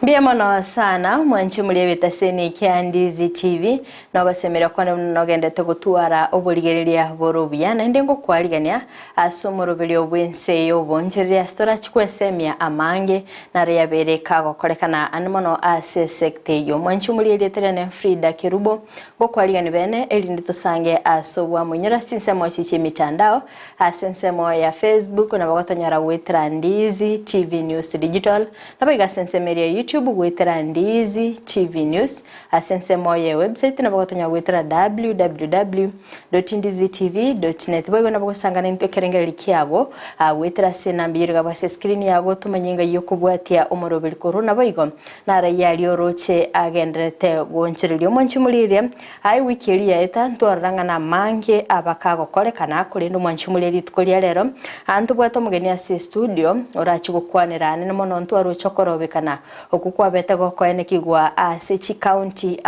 Mbuya mono sana mwanche muri ebitaseni kia Ndizi TV nogosemera kwane nogendete gotwara oborigereria boro buya, naende ngokwarigania ase omoroberio bwense y'obonchereria ase torachi amange nare yabere kagokorekana ane mono ase sekta eyo. Mwanche muri erieterene Frida Kerubo, ngokwarigani bene erinde tosange ase obwamonyora chinsemo chichi emitandao. Ase ensemo ya Facebook nabo gotonyora gwetera Ndizi TV News Digital, nabo iga ase ensemo eria YouTube gwetera Ndizi TV News. Ase ensemo ya website nabo gotonyora gwetera www.ndizitv.net. Boigo nabo gosangana intwe ekerengereri kiago gwetera ase enamba eywo iga ase screen yago, tomanye ng'a yokobwatia omoroberi korwa nabo igo naraiya aria oroche agenderete gonchereria omwanchi moriria aye. Wiki eri yaeta ntwarora ng'a namange abakagokorekana korende omwanchi moria rituko ria rero ntobwate omogeni ase studio orachi gokwanera anene mono. Ntwaroche okorobekana oku kwabete gokoenekigwa ase chikaunti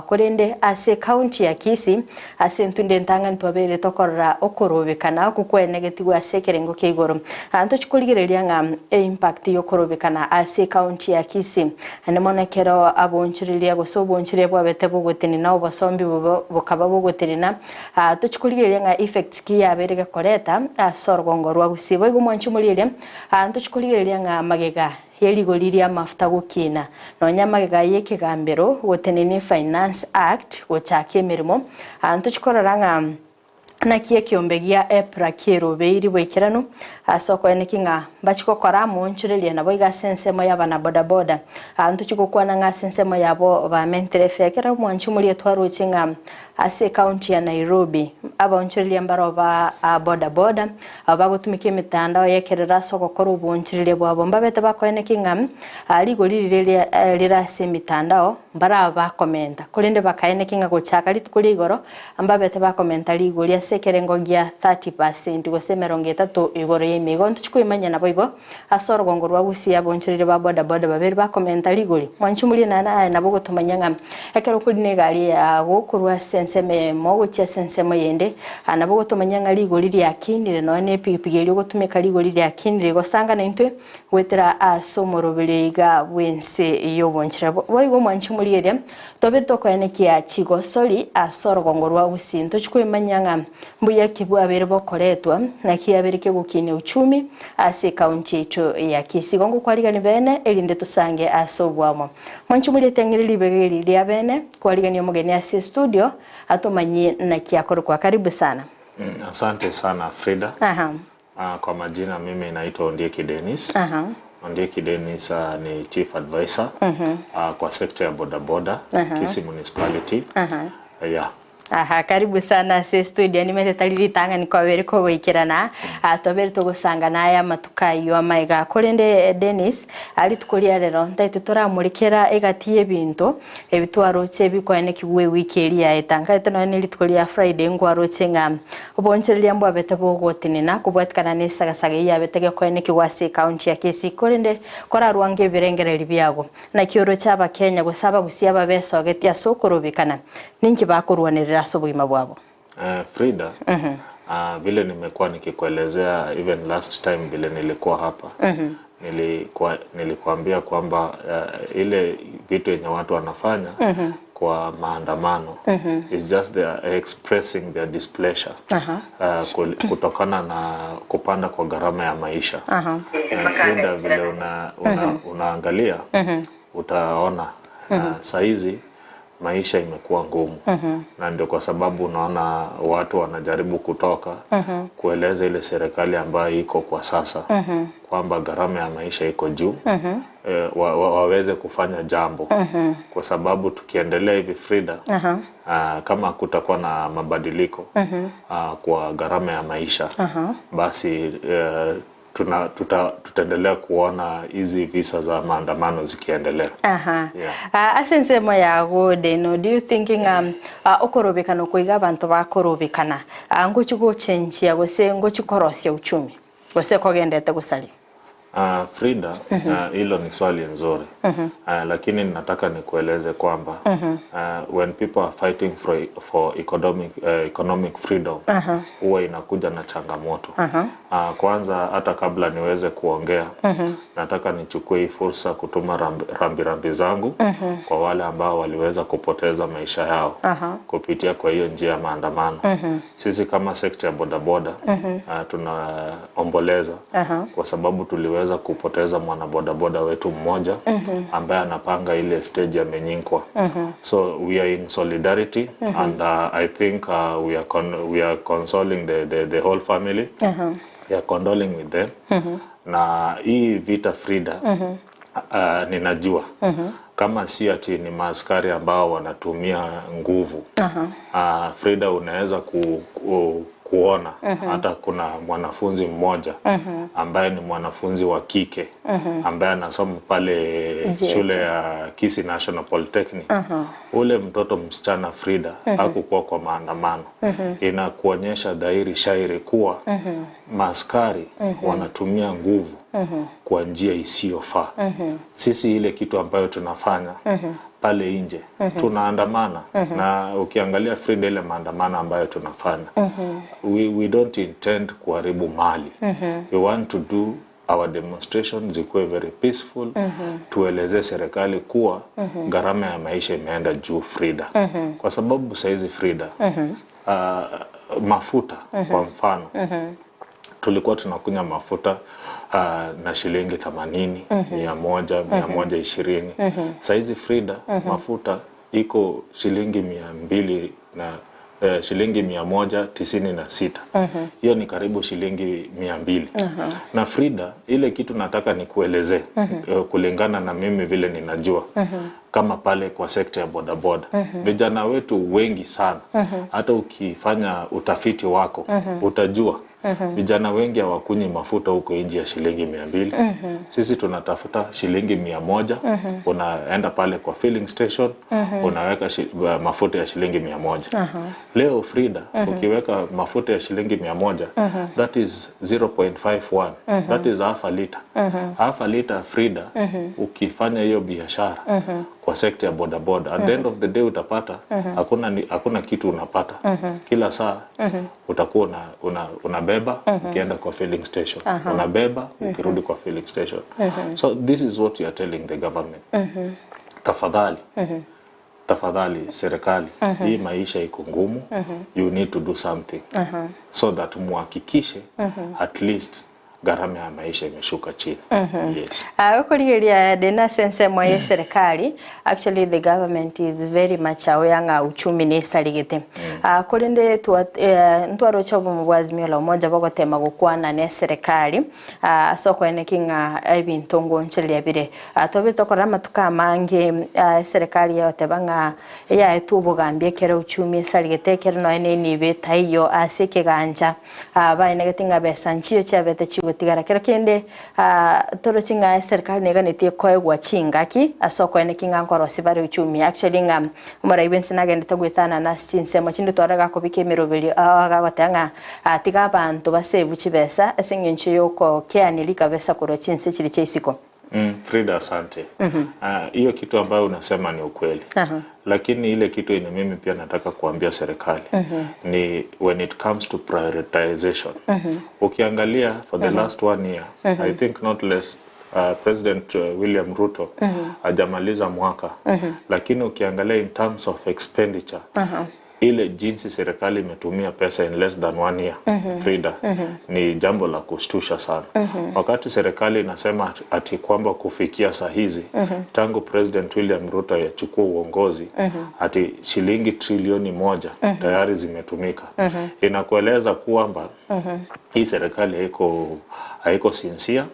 korende ase kaunti ya Kisii ase entunde entang'ani twabeire tokorora okorobekana oku kwenegetigwe ase ekerengo kia igoro. Ntochikorigereria ng'a eimpact yokorobekana ase ekaunti ya Kisii ande mono ekero abonchereria gose obonchereria bwabete bogotenena obosombi bokaba bogotenena, tochikorigereria ng'a effects ki yabere gekoreta ase orugongo rwa Gusii. Boigo mwanchi morieria, ntochikorigereria ng'a magega yerigori ria amafuta gokina nonya magega y'ekegambero gotenenia Finance Act gochaka emirimo, ntochikorora ng'a naki ekiombe gia EPRA kierobeiri bwaikeranu ase okoeneki ng'a mbachigokora amonchereria. Nabo iga ase ensemo y'abana bodaboda, ntochigokwana ng'a ase ensemo yabo bamentire efe. Ekero mwanchi moria twaroche ng'a ase ekaunti ya Nairobi abaonchoreria mbaro ba bodaboda abo bagotumika emitandao yekerero ase ogokora obonchoreria bwabo mbabete bakoeneki ng'a rigori riria rire ase emitandao mbaraba bakomenta, korende bakaeneki ng'a gochaka rituko ria igoro mbabete bakomenta rigori ase ekerengo gia 30% gose 30 igoro ya ime. Igo ntochikoimanya nabo igo ase orugongo rwa Gusii abonchoreria ba bodaboda babere bakomenta rigori. Mwanchi moria nana nabo gotomanya ng'a ekero korina egari yago korwa ase ensemo eyemo gochia ase ensemo yende, nabo gotomanya ng'a rigori riakinire, nonya na epigipigi eria ogotumeka rigori riakinire. Gosanga na intwe gwetera ase omoroberi iga bwense y'obonchera. Boigo mwanchi moria eria twabere tokoenekia chigosori ase orugongo rwa Gusii, ntochikoimanya ng'a mbuya ki bwabere bokoretwa naki yabere kegokinia uchumi ase ekaunti yaito ya Kisii. Igo ngokwarigani bene erinde tosange ase obwamo. Mwanchi moria etang'ire ribega eri ria bene kwarigania omogeni ase studio atomanyie naki akorokwa. Karibu sana. Asante sana, Frida. Kwa majina mimi naitwa Ondieki Dennis. Ondieki Dennis ni chief advisor kwa sekta ya bodaboda, Kisii Municipality. Yeah. Aha, karibu sana ase studio. Nimete tari ritang'ani kwabere kogoikerana, twabere togosanga naya amatuko aywo amaiga. Korende Dennis, rituko ria rero ntaete toramurikera egati y'ebinto ebi twaroche bikoenekigwa ewiki eri yaeta. Nkaete nonya na rituko ria Friday nkwaroche ng'a obonchereria mbwabete bogotenena kobwatikana na esagasaga eywo yabete gekoenekigwa ase ekaunti ya Kisii. Korende korarwange ebirengereri biago, naki oroche abakenya gose abagusia ababesogeti ase okorobekana ninki bakorwanerera ase obogima bwabo? Frida, vile nimekuwa nikikuelezea even last time vile nilikuwa hapa, nilikuambia kwamba ile vitu yenye watu wanafanya kwa maandamano is just they are expressing their displeasure kutokana na kupanda kwa gharama ya maisha. Frida, vile unaangalia utaona saizi maisha imekuwa ngumu na ndio kwa sababu unaona watu wanajaribu kutoka kueleza ile serikali ambayo iko kwa sasa kwamba gharama ya maisha iko juu, waweze kufanya jambo, kwa sababu tukiendelea hivi, Frida, kama kutakuwa na mabadiliko kwa gharama ya maisha, basi tutaendelea kuona hizi visa za maandamano zikiendelea. Yeah. Ase ensemo yago Deno, do you think ng'a okorobekana koiga abantu bakorobekana ngochi gochenchia gose ngochi korosia uchumi gose kogendete gosaria? Frida, hilo ni swali nzuri. Lakini nataka nikueleze kwamba when people are fighting for economic freedom, huwa inakuja na changamoto. Kwanza hata kabla niweze kuongea, nataka nichukue hii fursa kutuma rambirambi zangu kwa wale ambao waliweza kupoteza maisha yao kupitia kwa hiyo njia ya maandamano. Sisi kama sekta ya bodaboda tunaomboleza kwa sababu tuliweza kupoteza mwanabodaboda wetu mmoja ambaye anapanga ile stage ya Menyinkwa. So we are in solidarity and I think we are consoling the whole family. We are condoling with them. Na hii vita, Frida, ninajua kama si ati ni maaskari ambao wanatumia nguvu, Frida, unaweza kuona hata kuna mwanafunzi mmoja ambaye ni mwanafunzi wa kike ambaye anasoma pale shule ya Kisii National Polytechnic. Ule mtoto msichana, Frida, hakukuwa kwa maandamano. Inakuonyesha dhahiri shairi kuwa maaskari wanatumia nguvu kwa njia isiyofaa. Sisi ile kitu ambayo tunafanya pale nje, tunaandamana, na ukiangalia, Frida, ile maandamano ambayo tunafanya, we don't intend kuharibu mali. We want to do our demonstration zikuwe very peaceful, tuelezee serikali kuwa gharama ya maisha imeenda juu, Frida, kwa sababu saizi, Frida, mafuta kwa mfano, tulikuwa tunakunywa mafuta na shilingi 80, 100, 120. Saizi, Frida, mafuta iko shilingi 200 na shilingi 196. Hiyo ni karibu shilingi 200. Na Frida, ile kitu nataka nikuelezee, kulingana na mimi vile ninajua, kama pale kwa sekta ya bodaboda, vijana wetu wengi sana, hata ukifanya utafiti wako utajua vijana wengi hawakunywi mafuta huko nje ya shilingi 200. Sisi tunatafuta shilingi 100. Unaenda pale kwa filling station, unaweka mafuta ya shilingi 100. Leo, Frida, ukiweka mafuta ya shilingi 100, that is 0.51, that is half a liter. Half a liter, Frida, ukifanya hiyo biashara kwa sekta ya bodaboda, at the end of the day utapata hakuna kitu unapata. Kila saa utakuwa unabeba ukienda kwa filling station, unabeba ukirudi kwa filling station. So this is what you are telling the government: tafadhali, tafadhali serikali, hii maisha iko ngumu. You need to do something so that muhakikishe at least gharama ya maisha imeshuka chini. Yes. Gukurigeria ndina sense mwa ya serikali, actually the government is very much aware ng'a uchumi ni ĩcarigĩte. Kũrĩ ndĩ ntwarocha obumo bwa Azimio la Umoja bogotema gukwana ne serikali asokwene ng'a ebintu ngonchereria bire. Tobe tokora matuka mangi, serikali yoteba ng'a yaetwo obogambia ekero uchumi esarigete, ekero noe nenibe taiyo ase ekeganja, baenegete ng'a besa nchiyo chiabete chigotigara kero kende. Torochi ng'a serikali neganetie koegwa chingaki ase okoeneki ng'a nkorosi bare uchumi. Actually ng'a omorai bwensi nagendete gwetana na chinsemo chinde twaraga kobika emeroberi, agagoteba ng'a tiga abanto basevu chibesa ase eng'encho yokokeaneri kabisa korwa chinse chiri chia isiko. Frida, asante. Hiyo kitu ambayo unasema ni ukweli. Lakini ile kitu yenye mimi pia nataka kuambia serikali ni when it comes to prioritization. Ukiangalia for the last one year, I think not less, President William Ruto hajamaliza mwaka. Lakini ukiangalia in terms of expenditure, ile jinsi serikali imetumia pesa in less than one year, Frida, ni jambo la kushtusha sana. Wakati serikali inasema ati kwamba kufikia saa hizi, tangu President William Ruto yachukua uongozi, ati shilingi trilioni 1 tayari zimetumika, inakueleza kwamba hii serikali haiko sincere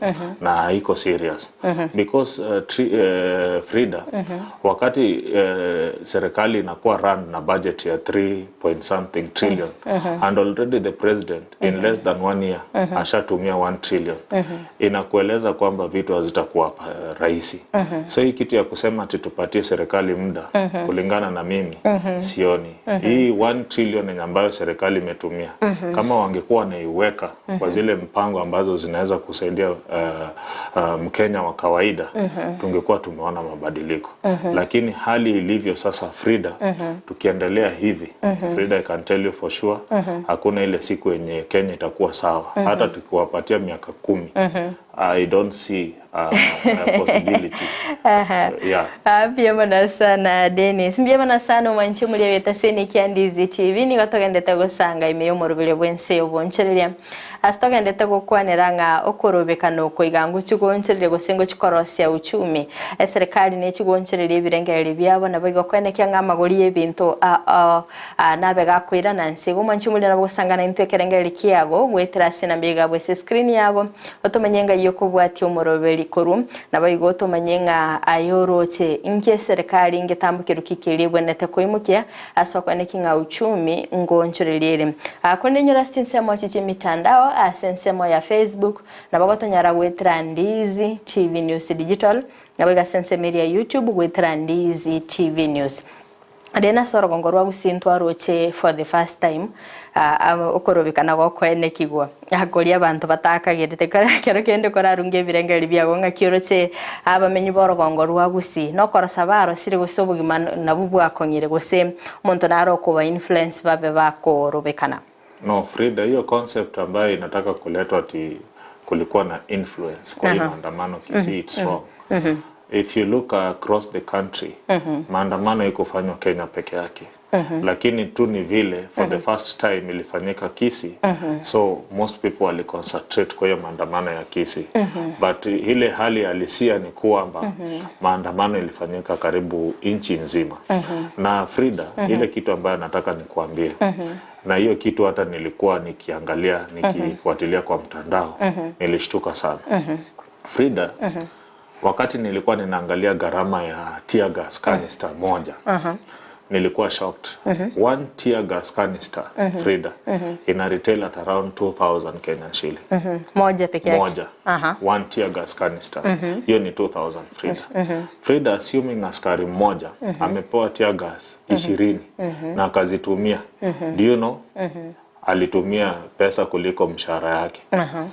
na haiko serious because Frida, wakati serikali inakuwa run na budget ya 3 point something trillion. And already the president in less than 1 year ashatumia 1 trillion. Inakueleza kwamba vitu hazitakuwa rahisi. So hii kitu ya kusema ati tupatie serikali muda, kulingana na mimi sioni. Hii 1 trillion yenye ambayo serikali imetumia, kama wangekuwa wanaiweka kwa zile mpango ambazo zinaweza kusaidia Mkenya wa kawaida, tungekuwa tumeona mabadiliko. Lakini hali ilivyo sasa, Frida, tukiendelea hivi, Frida, I can tell you for sure, hakuna ile siku yenye Kenya itakuwa sawa. Hata tukiwapatia miaka 10, I don't see a possibility. Yeah. Mbyamana sana Dennis, mbyamana sana omwanchi omuria beta sene kia Ndizi TV. Nigo togendete gosanga ime y'omorobere bwense obonchereria ase togendete gokwanera ng'a okorobekana oko iga ngochigonchereria gose ngochikorosia uchumi, eserikali nechigonchereria ebirengereri biabo nabo igo kwenekia ng'a amagori y'ebinto nabe gakwirana nse. Igo omwanchi omuria nabo gosangana intwe ekerengereri kiago gwetera ase nambiga bwese screen yago otomanye ng'a yokobwatia omoroberi koru nabo igo otomanye ng'a ayoroche inke serikali ingetambukiro kikiri bwenete koimukia asokone kinga uchumi ngonchoreliere. Akone nyora sinsemo chichi mitandao asensemo ya Facebook nabo gotonyara gwetera Ndizi TV News Digital nabo gasensemeria YouTube gwetera Ndizi TV News. Adena soro gongorwa gusintwa roche for the first time okorobekana gokwene kigwa akoria abantu batakagirite kero kende korarunge ebirengeri biago ng'a kioroche abamenyi borogongo rwa Gusii nokorosa barosire gose obogima nabwo bwakong'ire gose omonto naro okoba influence babe bakorobekana. No, Frida, hiyo concept ambayo inataka kuletwa ati kulikuwa na influence kwa hiyo maandamano Kisii, it's wrong. If you look across the country, maandamano ikufanywa Kenya peke yake. Lakini tu ni vile for the first time ilifanyika Kisii, so most people waliconcentrate kwa hiyo maandamano ya Kisii. But ile hali halisia ni kwamba maandamano ilifanyika karibu nchi nzima. Na Frida, ile kitu ambayo nataka nikuambie, na hiyo kitu hata nilikuwa nikiangalia, nikifuatilia kwa mtandao, nilishtuka sana. Frida, wakati nilikuwa ninaangalia gharama ya tear gas canister moja, nilikuwa shocked. One tear gas canister, Frida, ina retail at around 2000 Kenyan shilling. Moja peke yake. Moja. One tear gas canister. Hiyo ni 2000, Frida. Frida, assuming askari mmoja amepewa tear gas 20 na akazitumia. Do you know? Alitumia pesa kuliko mshahara yake.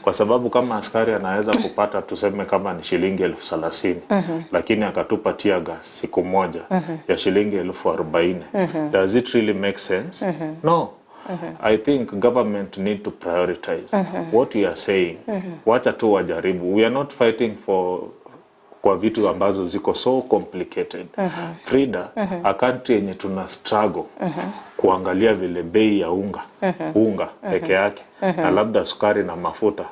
Kwa sababu kama askari anaweza kupata tuseme kama ni shilingi 30,000, lakini akatupa tear gas siku moja ya shilingi 40,000. Does it really make sense? No. I think government need to prioritize what we are saying. Wacha tu wajaribu. We are not fighting for kwa vitu ambazo ziko so complicated. Frida, a country yenye tuna struggle kuangalia vile bei ya unga, unga peke yake na labda sukari na mafuta.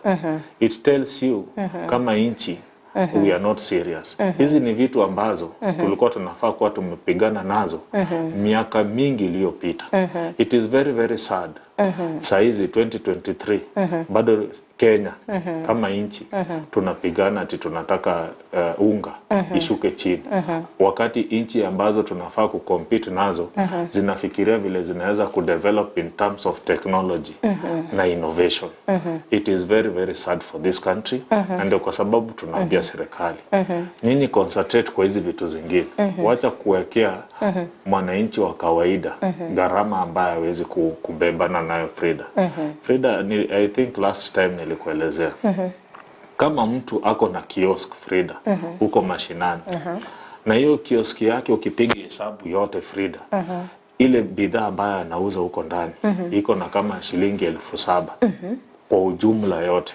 It tells you kama nchi we are not serious. Hizi ni vitu ambazo tulikuwa tunafaa kuwa tumepigana nazo miaka mingi iliyopita. It is very very sad. Saizi 2023 bado Kenya kama nchi tunapigana ati tunataka unga ishuke chini, wakati nchi ambazo tunafaa kucompete nazo zinafikiria vile zinaweza kudevelop in terms of technology na innovation. It is very very sad for this country. Na ndio kwa sababu tunaambia serikali, nyinyi concentrate kwa hizi vitu zingine, wacha kuwekea mwananchi wa kawaida gharama ambayo hawezi kubebana nayo. Frida, Frida, I think last time nilikuelezea kama mtu ako na kiosk, Frida, huko mashinani, na hiyo kioski yake ukipiga hesabu yote, Frida, ile bidhaa ambayo anauza huko ndani iko na kama shilingi 7,000 kwa ujumla yote.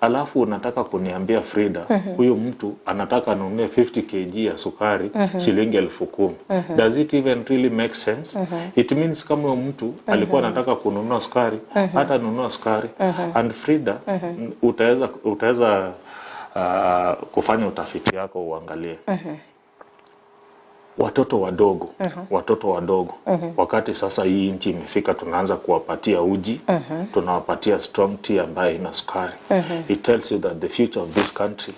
Alafu unataka kuniambia, Frida, huyu mtu anataka anunue 50 kg ya sukari shilingi 10,000. Does it even really make sense? It means kama huyo mtu alikuwa anataka kununua sukari, hata nunua sukari. And Frida, utaweza kufanya utafiti wako uangalie watoto wadogo, watoto wadogo, wakati sasa hii nchi imefika tunaanza kuwapatia uji, tunawapatia strong tea ambayo ina sukari. It tells you that the future of this country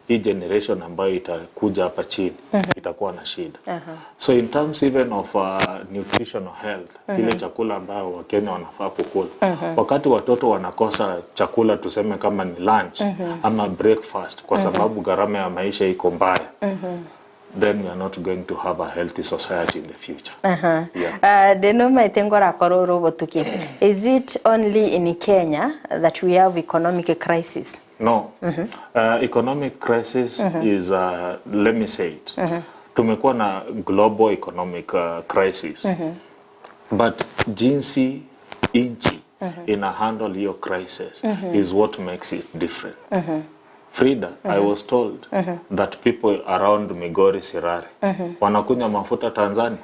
Hii generation ambayo itakuja hapa chini itakuwa na shida. So in terms even of nutritional health, ile chakula ambayo Wakenya wanafaa kukula, wakati watoto wanakosa chakula, tuseme kama ni lunch ama breakfast, kwa sababu gharama ya maisha iko mbaya, then we are not going to have a healthy society in the future. Yeah. Deno maitengora kororo botuki. Is it only in Kenya that we have economic crisis? No. Economic crisis is, let me say it. Tumekuwa na global economic crisis. But jinsi inchi ina handle hiyo crisis is what makes it different. Frida, I was told that people around Migori, Sirare wanakunywa mafuta Tanzania.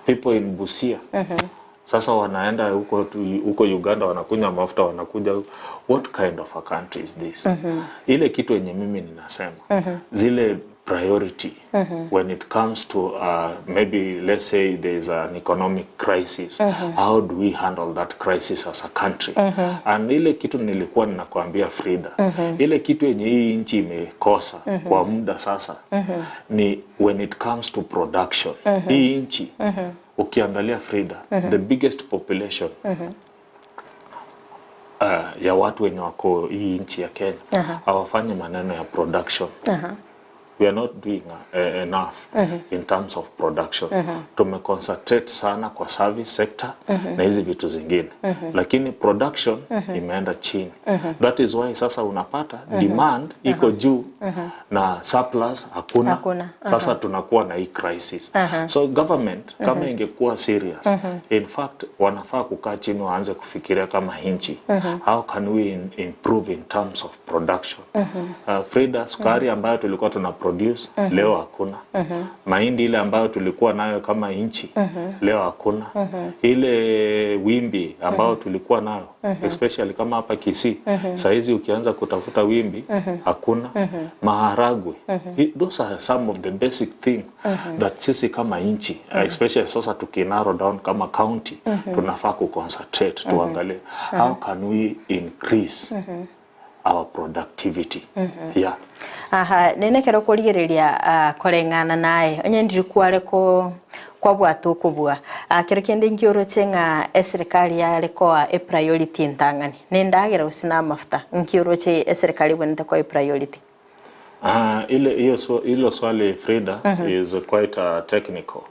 People in Busia sasa wanaenda huko huko Uganda wanakunywa mafuta, wanakuja. What kind of a country is this? Ile kitu yenye mimi ninasema, zile priority when it comes to maybe let's say there is an economic crisis, how do we handle that crisis as a country? And ile kitu nilikuwa ninakwambia, Frida, ile kitu yenye hii nchi imekosa kwa muda sasa ni when it comes to production. Hii nchi, ukiangalia, Frida, the biggest population ya watu wenye wako hii nchi ya Kenya hawafanyi maneno ya production. We are not doing enough in terms of production. Tumeconcentrate sana kwa service sector na hizi vitu zingine, lakini production imeenda chini. That is why sasa unapata demand iko juu na surplus hakuna. Hakuna. Sasa tunakuwa na hii crisis. So government, kama ingekuwa serious, in fact wanafaa kukaa chini waanze kufikiria kama nchi, how can we improve in terms of production? Frida, sukari ambayo tulikuwa tuna produce leo hakuna. Mahindi ile ambayo tulikuwa nayo kama nchi leo hakuna. Ile wimbi ambayo tulikuwa nayo, especially kama hapa Kisii, saizi ukianza kutafuta wimbi hakuna. Maharagwe. Those are some of the basic thing that sisi kama nchi, especially sasa tukinarrow down kama county, tunafaa kuconcentrate, tuangalie how can we increase our productivity. Yeah. Aha, nenekero kurigereria koreng'ana naye onye ndiri kware ko kwabwata okobua kero kende nkioroche ng'a eserikali yare koa e priority ntang'ani nendagera gose na amafuta nkioroche eserikali ebwenerete koa e priority. Ile hiyo hilo swali, Frida, is quite technical.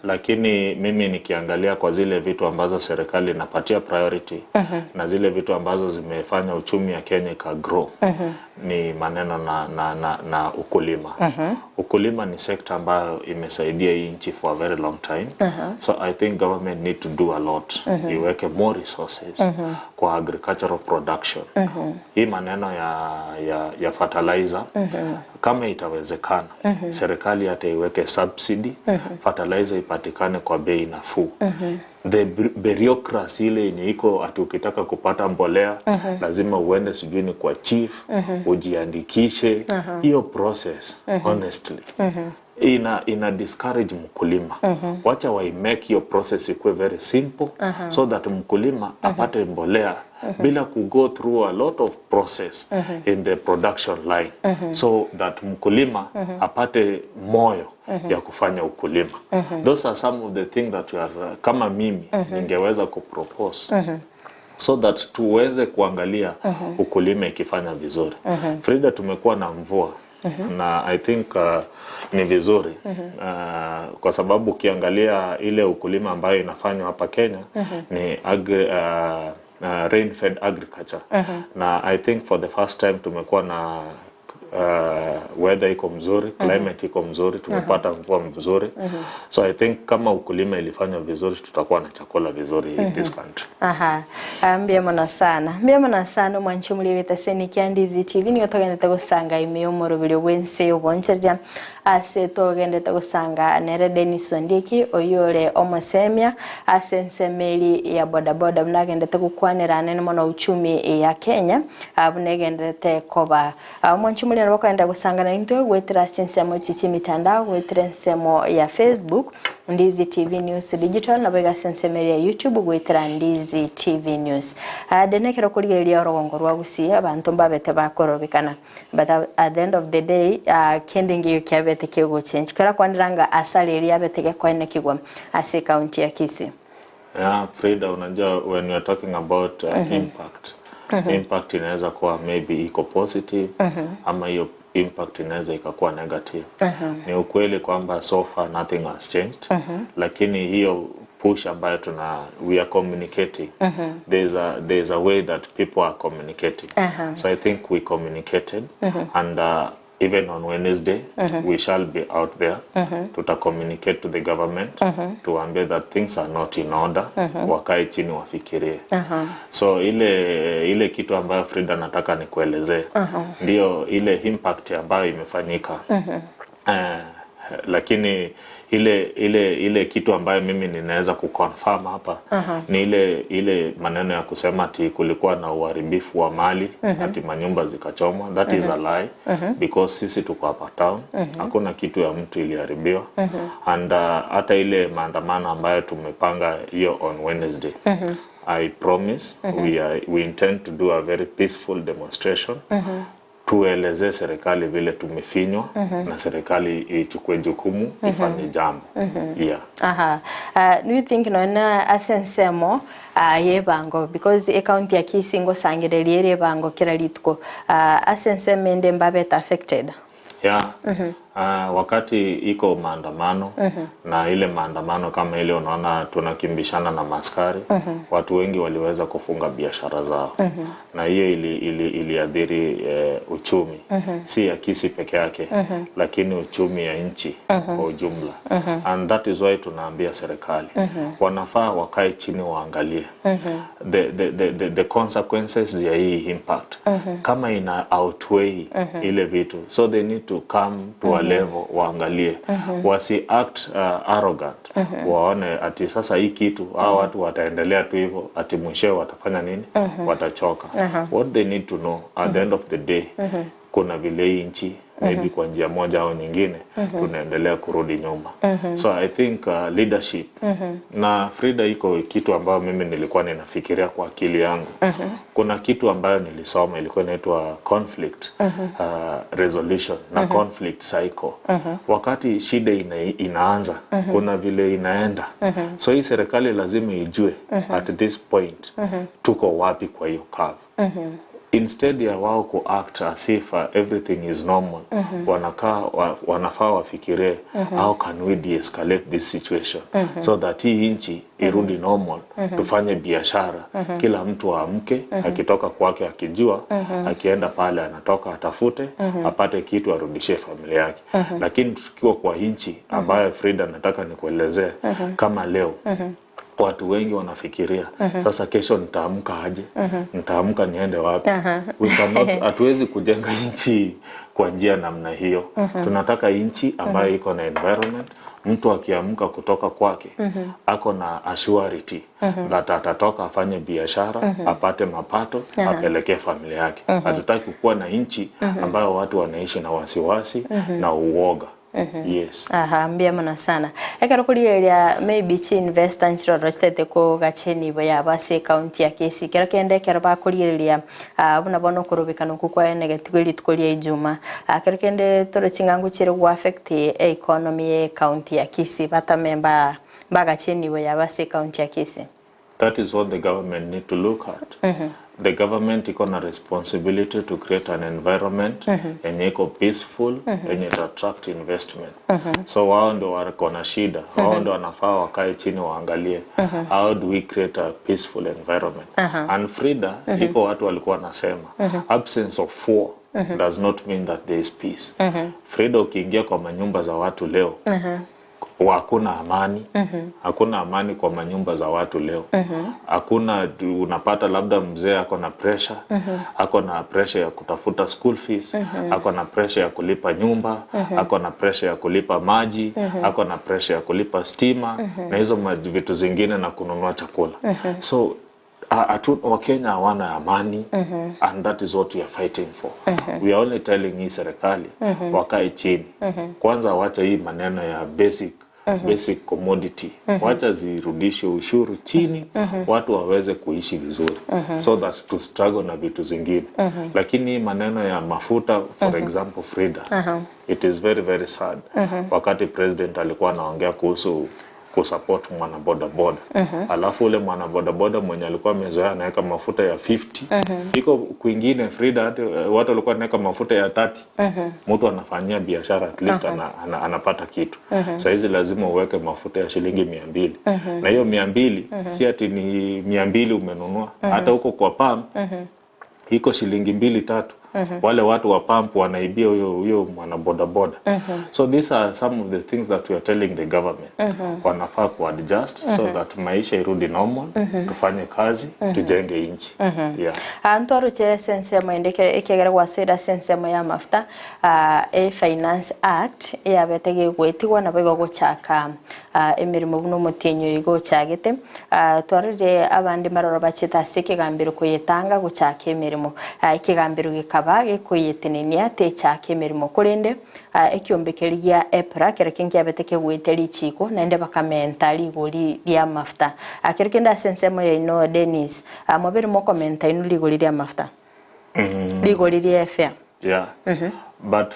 Lakini mimi nikiangalia kwa zile vitu ambazo serikali inapatia priority na zile vitu ambazo zimefanya uchumi ya Kenya ika grow ni maneno na ukulima. Ukulima ni sekta ambayo imesaidia hii nchi for a very long time. So I think government need to do a lot. Iweke more resources kwa agricultural production. Hii maneno ya fertilizer, kama itawezekana, serikali hata iweke subsidy, fertilizer ipatikane kwa bei nafuu. The bureaucracy ile yenye iko ati ukitaka kupata mbolea lazima uende sijui ni kwa chief ujiandikishe, hiyo process honestly ina discourage mkulima. Wacha waimake hiyo process ikuwe very simple so that mkulima apate mbolea bila ku go through a lot of process in the production line, so that mkulima apate moyo ya kufanya ukulima. Those are some of the things that we are, kama mimi ningeweza kupropose so that tuweze kuangalia ukulima ikifanya vizuri. Frida, tumekuwa na mvua na I think ni vizuri kwa sababu ukiangalia ile ukulima ambayo inafanywa hapa Kenya ni rain fed agriculture, na I think for the first time tumekuwa na weather iko mzuri, climate iko mzuri, tumepata mvua mzuri. So I think kama ukulima ilifanya vizuri, tutakuwa na chakula vizuri in this country. Aha, mbuya mono sana, mbuya mono sana mwanchi muri seni kia Ndizi TV. Nigo togendete gusanga ime omorobiri bwense oboncheria ase togendete gusanga nere Dennis Ondieki oyore omosemia ase ensemeri ya bodaboda munagendete gukwanera nene mono uchumi ya Kenya abunegendete koba mwanchi muri. Lakini nabakwenda gusangana into gwetera chinsemo chichi mitandao gwetera nsemo ya Facebook Ndizi TV News Digital na bwega sensemeria YouTube gwetera Ndizi TV News. Denekero kurigeria orogongo rwa Gusii abantu mbabete bakorobekana, but at the end of the day kende ngiyo kiabete kigo change kera kwandiranga asali eri abete gekwane kigwa ase county ya Kisii. Yeah, Frida, unajua when we are talking about impact, impact inaweza kuwa maybe iko positive ama hiyo impact inaweza ikakuwa negative. Ni ukweli kwamba so far nothing has changed, lakini hiyo push ambayo tuna we are communicating, there's a way that people are communicating. So I think we communicated and even on Wednesday we shall be out there tuta communicate to the government, tuambie that things are not in order, wakae chini wafikirie. So ile kitu ambayo Frida nataka nikuelezee ndio ile impact ambayo imefanyika. Lakini ile kitu ambayo mimi ninaweza kuconfirm hapa ni ile maneno ya kusema ati kulikuwa na uharibifu wa mali, ati manyumba zikachomwa. That is a lie, because sisi tuko hapa town, hakuna kitu ya mtu iliharibiwa. And hata ile maandamano ambayo tumepanga hiyo on Wednesday, I promise we intend to do a very peaceful demonstration. Tueleze serikali vile tumefinywa na serikali ichukue jukumu ifanye jambo. Yeah. Aha. Do you think nona asensemo yebango, because account ya Kisii ngosangereria ere bango kila lituko, asenseme ende mbabeta affected? Yeah. Wakati iko maandamano na ile maandamano kama ile unaona tunakimbishana na maskari, watu wengi waliweza kufunga biashara zao. Na hiyo iliadhiri uchumi, si ya Kisii peke yake, lakini uchumi ya nchi kwa ujumla. And that is why tunaambia serikali wanafaa wakae chini waangalie the consequences ya hii impact, kama ina outweigh ile vitu, so they need to come to a level waangalie, wasi act arrogant, waone ati sasa hii kitu hao watu wataendelea tu hivyo, ati mwishowe watafanya nini, watachoka. What they need to know at the end of the day, kuna vile hii nchi maybe kwa njia moja au nyingine tunaendelea kurudi nyuma. So I think leadership na Frida, iko kitu ambayo mimi nilikuwa ninafikiria kwa akili yangu. Kuna kitu ambayo nilisoma ilikuwa inaitwa conflict resolution na conflict cycle. Wakati shida inaanza, kuna vile inaenda. So hii serikali lazima ijue at this point tuko wapi kwa hiyo curve. Instead ya wao ku act as if everything is normal, wanakaa wanafaa wafikirie how can we de-escalate this situation so that hii nchi irudi normal, tufanye biashara, kila mtu aamke akitoka kwake akijua akienda pale anatoka atafute apate kitu arudishie familia yake. Lakini tukiwa kwa nchi ambayo Frida nataka nikuelezee, kama leo watu wengi wanafikiria sasa kesho nitaamka aje, nitaamka niende wapi? We cannot, hatuwezi kujenga nchi kwa njia namna hiyo. Tunataka nchi ambayo iko na environment, mtu akiamka kutoka kwake ako na assurity that atatoka afanye biashara, apate mapato, apelekee familia yake. Hatutaki kuwa na nchi ambayo watu wanaishi na wasiwasi na uoga. Yes. Aha, mbia muno sana. Ekero kurigereria maybe chi investor nchiroro chitete kogacheni bo ya base county ya Kisii, kero kende kero bakurigereria buna bono kurubikana kukwa negative rituko ria Ijuma, kero kende toro chingangu chiri go affect economy ya county ya Kisii, batamemba bagacheni bo ya base county ya Kisii. That is what the government need to look at. The government iko na responsibility to create an environment yenye iko peaceful, yenye ita attract investment. So wao ndio wako na shida, wao ndio wanafaa wakae chini waangalie how do we create a peaceful environment. And Frida, iko watu walikuwa nasema absence of war does not mean that there is peace. Frida, ukiingia kwa manyumba za watu leo, hakuna amani. Hakuna amani kwa manyumba za watu leo. Hakuna, unapata labda mzee ako na pressure, ako na pressure ya kutafuta school fees, ako na pressure ya kulipa nyumba, ako na pressure ya kulipa maji, ako na pressure ya kulipa stima na hizo vitu zingine na kununua chakula. So Wakenya hawana amani, and that is what we are fighting for. We are only telling hii serikali wakae chini kwanza, wacha hii maneno ya basic commodity, wacha zirudishe ushuru chini, watu waweze kuishi vizuri, so that to struggle na vitu zingine. Lakini hii maneno ya mafuta, for example, Frida, it is very very sad. Wakati president alikuwa anaongea kuhusu kusupport mwana bodaboda, alafu ule mwana bodaboda mwenye alikuwa amezoea anaweka mafuta ya 50, iko kwingine, Frida, hata watu walikuwa wanaweka mafuta ya 30, mtu anafanyia biashara at least anapata kitu. Saizi lazima uweke mafuta ya shilingi 200, na hiyo 200 si ati ni 200 umenunua, hata huko kwa pump iko shilingi 2-3. Wale watu wa pump wanaibia huyo mwana bodaboda. So these are some of the things that we are telling the government. Wanafaa kuadjust so that maisha irudi normal, tufanye kazi, tujenge nchi. Yeah. Ntwaruche sensemo ende ekegera gwaswira sensemo ya mafuta, Finance Act yabete gwĩtigwo na baigo gũchaka emirimo buno mutinyo igo chagete, twarire abandi maroro bachita ase ekegambero kuyetanga guchaka emirimo, ekegambero gikaba gikuyetenenia te chaka emirimo kurende ekiombekeri gia EPRA kero kingi yabete kegwite richiko naende bakamenta rigori ria mafuta. Kero kenda sensemo ya ino Dennis, mwabere mokomenta ino rigori ria mafuta, rigori ria fare. Yeah. But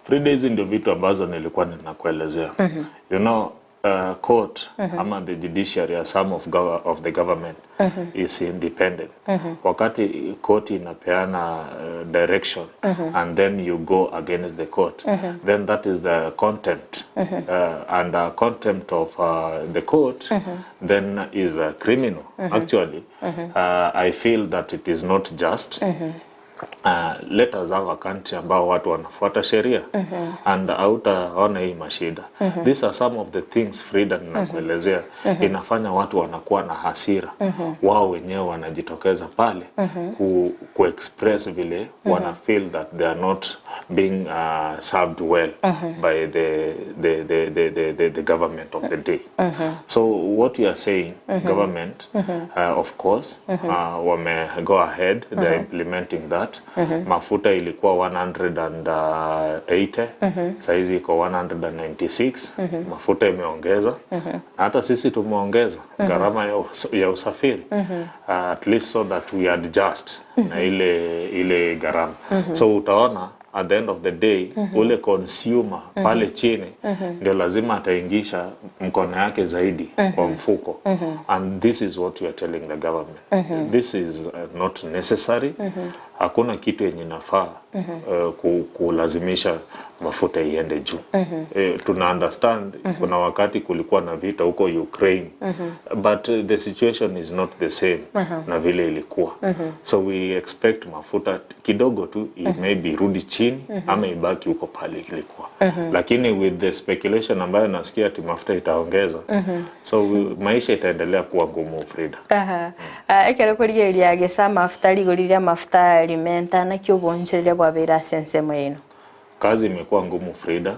Frida, hizi ndio vitu ambazo nilikuwa ninakuelezea. You know, court ama the judiciary as some of the government is independent. Wakati court inapeana direction and then you go against the court, then that is the contempt, and contempt of the court then is a criminal. Actually, I feel that it is not just. Let us have a country ambao watu wanafuata sheria, and hautaona hii mashida. These are some of the things, Frida, ninakuelezea, inafanya watu wanakuwa na hasira. Wao wenyewe wanajitokeza pale ku express vile wana feel that they are not being served well by the government of the day. So what we are saying, government, of course, wame go ahead, they are implementing that. Mafuta ilikuwa 180, saizi iko 196. Mafuta imeongeza, hata sisi tumeongeza gharama ya usafiri, at least so that we adjust na ile gharama. So utaona at the end of the day, ule consumer pale chini ndio lazima ataingisha mkono yake zaidi kwa mfuko. And this is what we are telling the government. This is not necessary. Hakuna kitu yenye inafaa kulazimisha mafuta iende juu. Tuna understand kuna wakati kulikuwa na vita huko Ukraine, but the situation is not the same na vile ilikuwa. So we expect mafuta kidogo tu maybe irudi chini ama ibaki huko pale ilikuwa. Lakini with the speculation ambayo nasikia ati mafuta itaongeza, so maisha itaendelea kuwa ngumu, Frida. Ekero kurigeria gesa mafuta rigori ria mafuta rimenta na kiobonchereria bwabeira sensemo eno. Kazi imekuwa ngumu, Frida.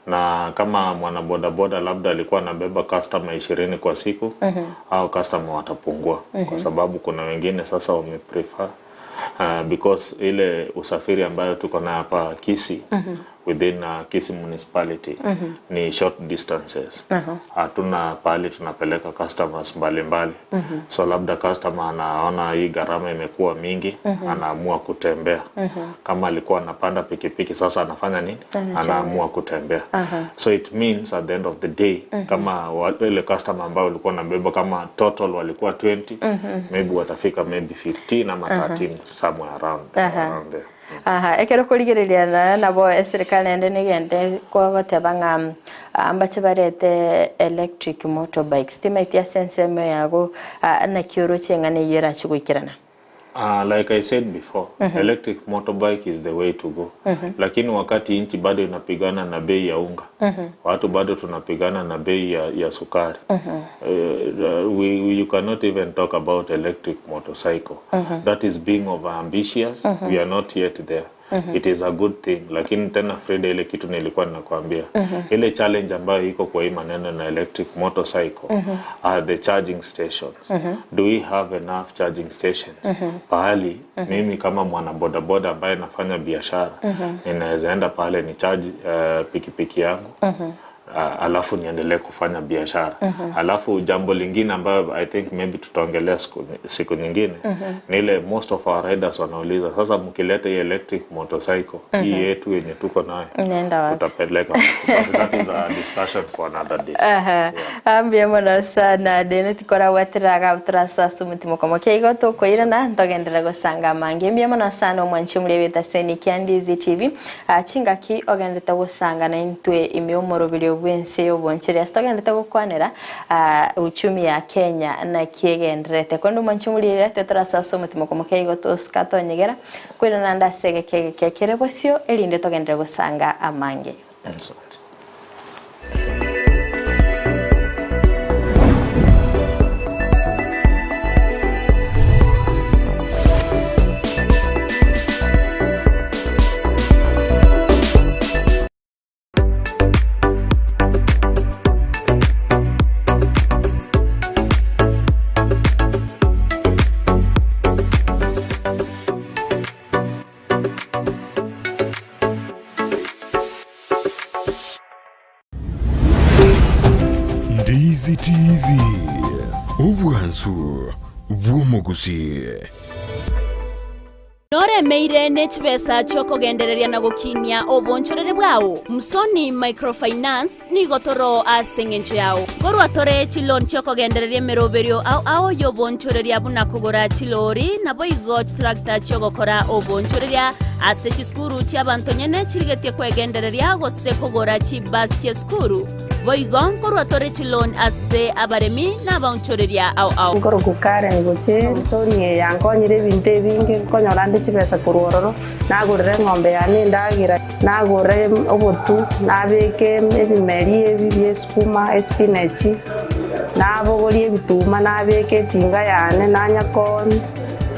Na kama mwana bodaboda labda alikuwa anabeba customer 20 kwa siku, au customer watapungua, kwa sababu kuna wengine sasa wameprefer, because ile usafiri ambayo tuko na hapa Kisii, within Kisii municipality, ni short distances. Hatuna pahali tunapeleka customers mbalimbali. So labda customer anaona hii gharama imekuwa mingi, anaamua kutembea. Kama alikuwa anapanda pikipiki, sasa anafanya nini? Anaamua kutembea. So it means at the end of the day, kama ile customer ambao walikuwa wanabeba kama total walikuwa 20, maybe watafika maybe 15 ama 13, somewhere around there. Ekero kurigereria na nabo eserikali ende nigende kwagoteba ng'a ambache barete electric motorbikes timaitia sensemo yago na kioro cheng'ane yera chiguikirana. Like I said before, electric motorbike is the way to go. Lakini wakati nchi bado inapigana na bei ya unga, watu bado tunapigana na bei ya sukari, you cannot even talk about electric motorcycle. That is being over ambitious. We are not yet there. It is a good thing, lakini tena Frida, ile kitu nilikuwa ninakwambia, ile challenge ambayo iko kwa hii maneno na electric motorcycle are the charging stations. Do we have enough charging stations? Pahali mimi kama mwana bodaboda ambaye nafanya biashara ninaweza enda pale ni charge pikipiki yangu alafu niendelee kufanya biashara. Alafu jambo lingine ambayo I think maybe tutaongelea siku nyingine ni ile most of our riders wanauliza, sasa mkileta hii electric motorcycle hii yetu yenye tuko nayo tutapeleka? But that is a discussion for another day. Ambia mono sana dene tikora watiraga utrasa sumutima kama keigo tukwirana ntogendera gusanga mange. Mbia mono sana omwanchi muri seni kia Ndizi TV chingaki ogendete gusanga na intwe ime omorobiri obwense obonchere togendete gukwanera uchumi ya Kenya na kiegenderete kwenda omwanchi muri tetrasa sumutima kama keigo tuskatonyegera kwirana ndasege kege kere bosio erinde togendere gusanga amange. Ndizi TV obwansu bw'omuguzi. Nore meire nechibesa chokogendereria na gukinia obonchorere bwao. Musoni Microfinance nigo toro ase eng'encho yao. Gorwa tore chilon chokogendereria emeroberio ao ao yobonchoreria buna kogora chilori nabo igo tractor chogokora obonchoreria ase chisukuru chiabanto nyene chirigetie kwegendereria gose kogora chibasi chiesukuru. Boigo nkorwa tore chilon ase abaremi n'abaonchoreria ao ao. Nkoro kukare ngoche musoni yankonyire ebinto ebinge nkonyora ndi chibesa korwororo nagurire ng'ombe yane ndagira nagure obotu nabeke ebimeri ebi byesukuma espinach nabogorie ebituma nabeke etinga yane nanyakoni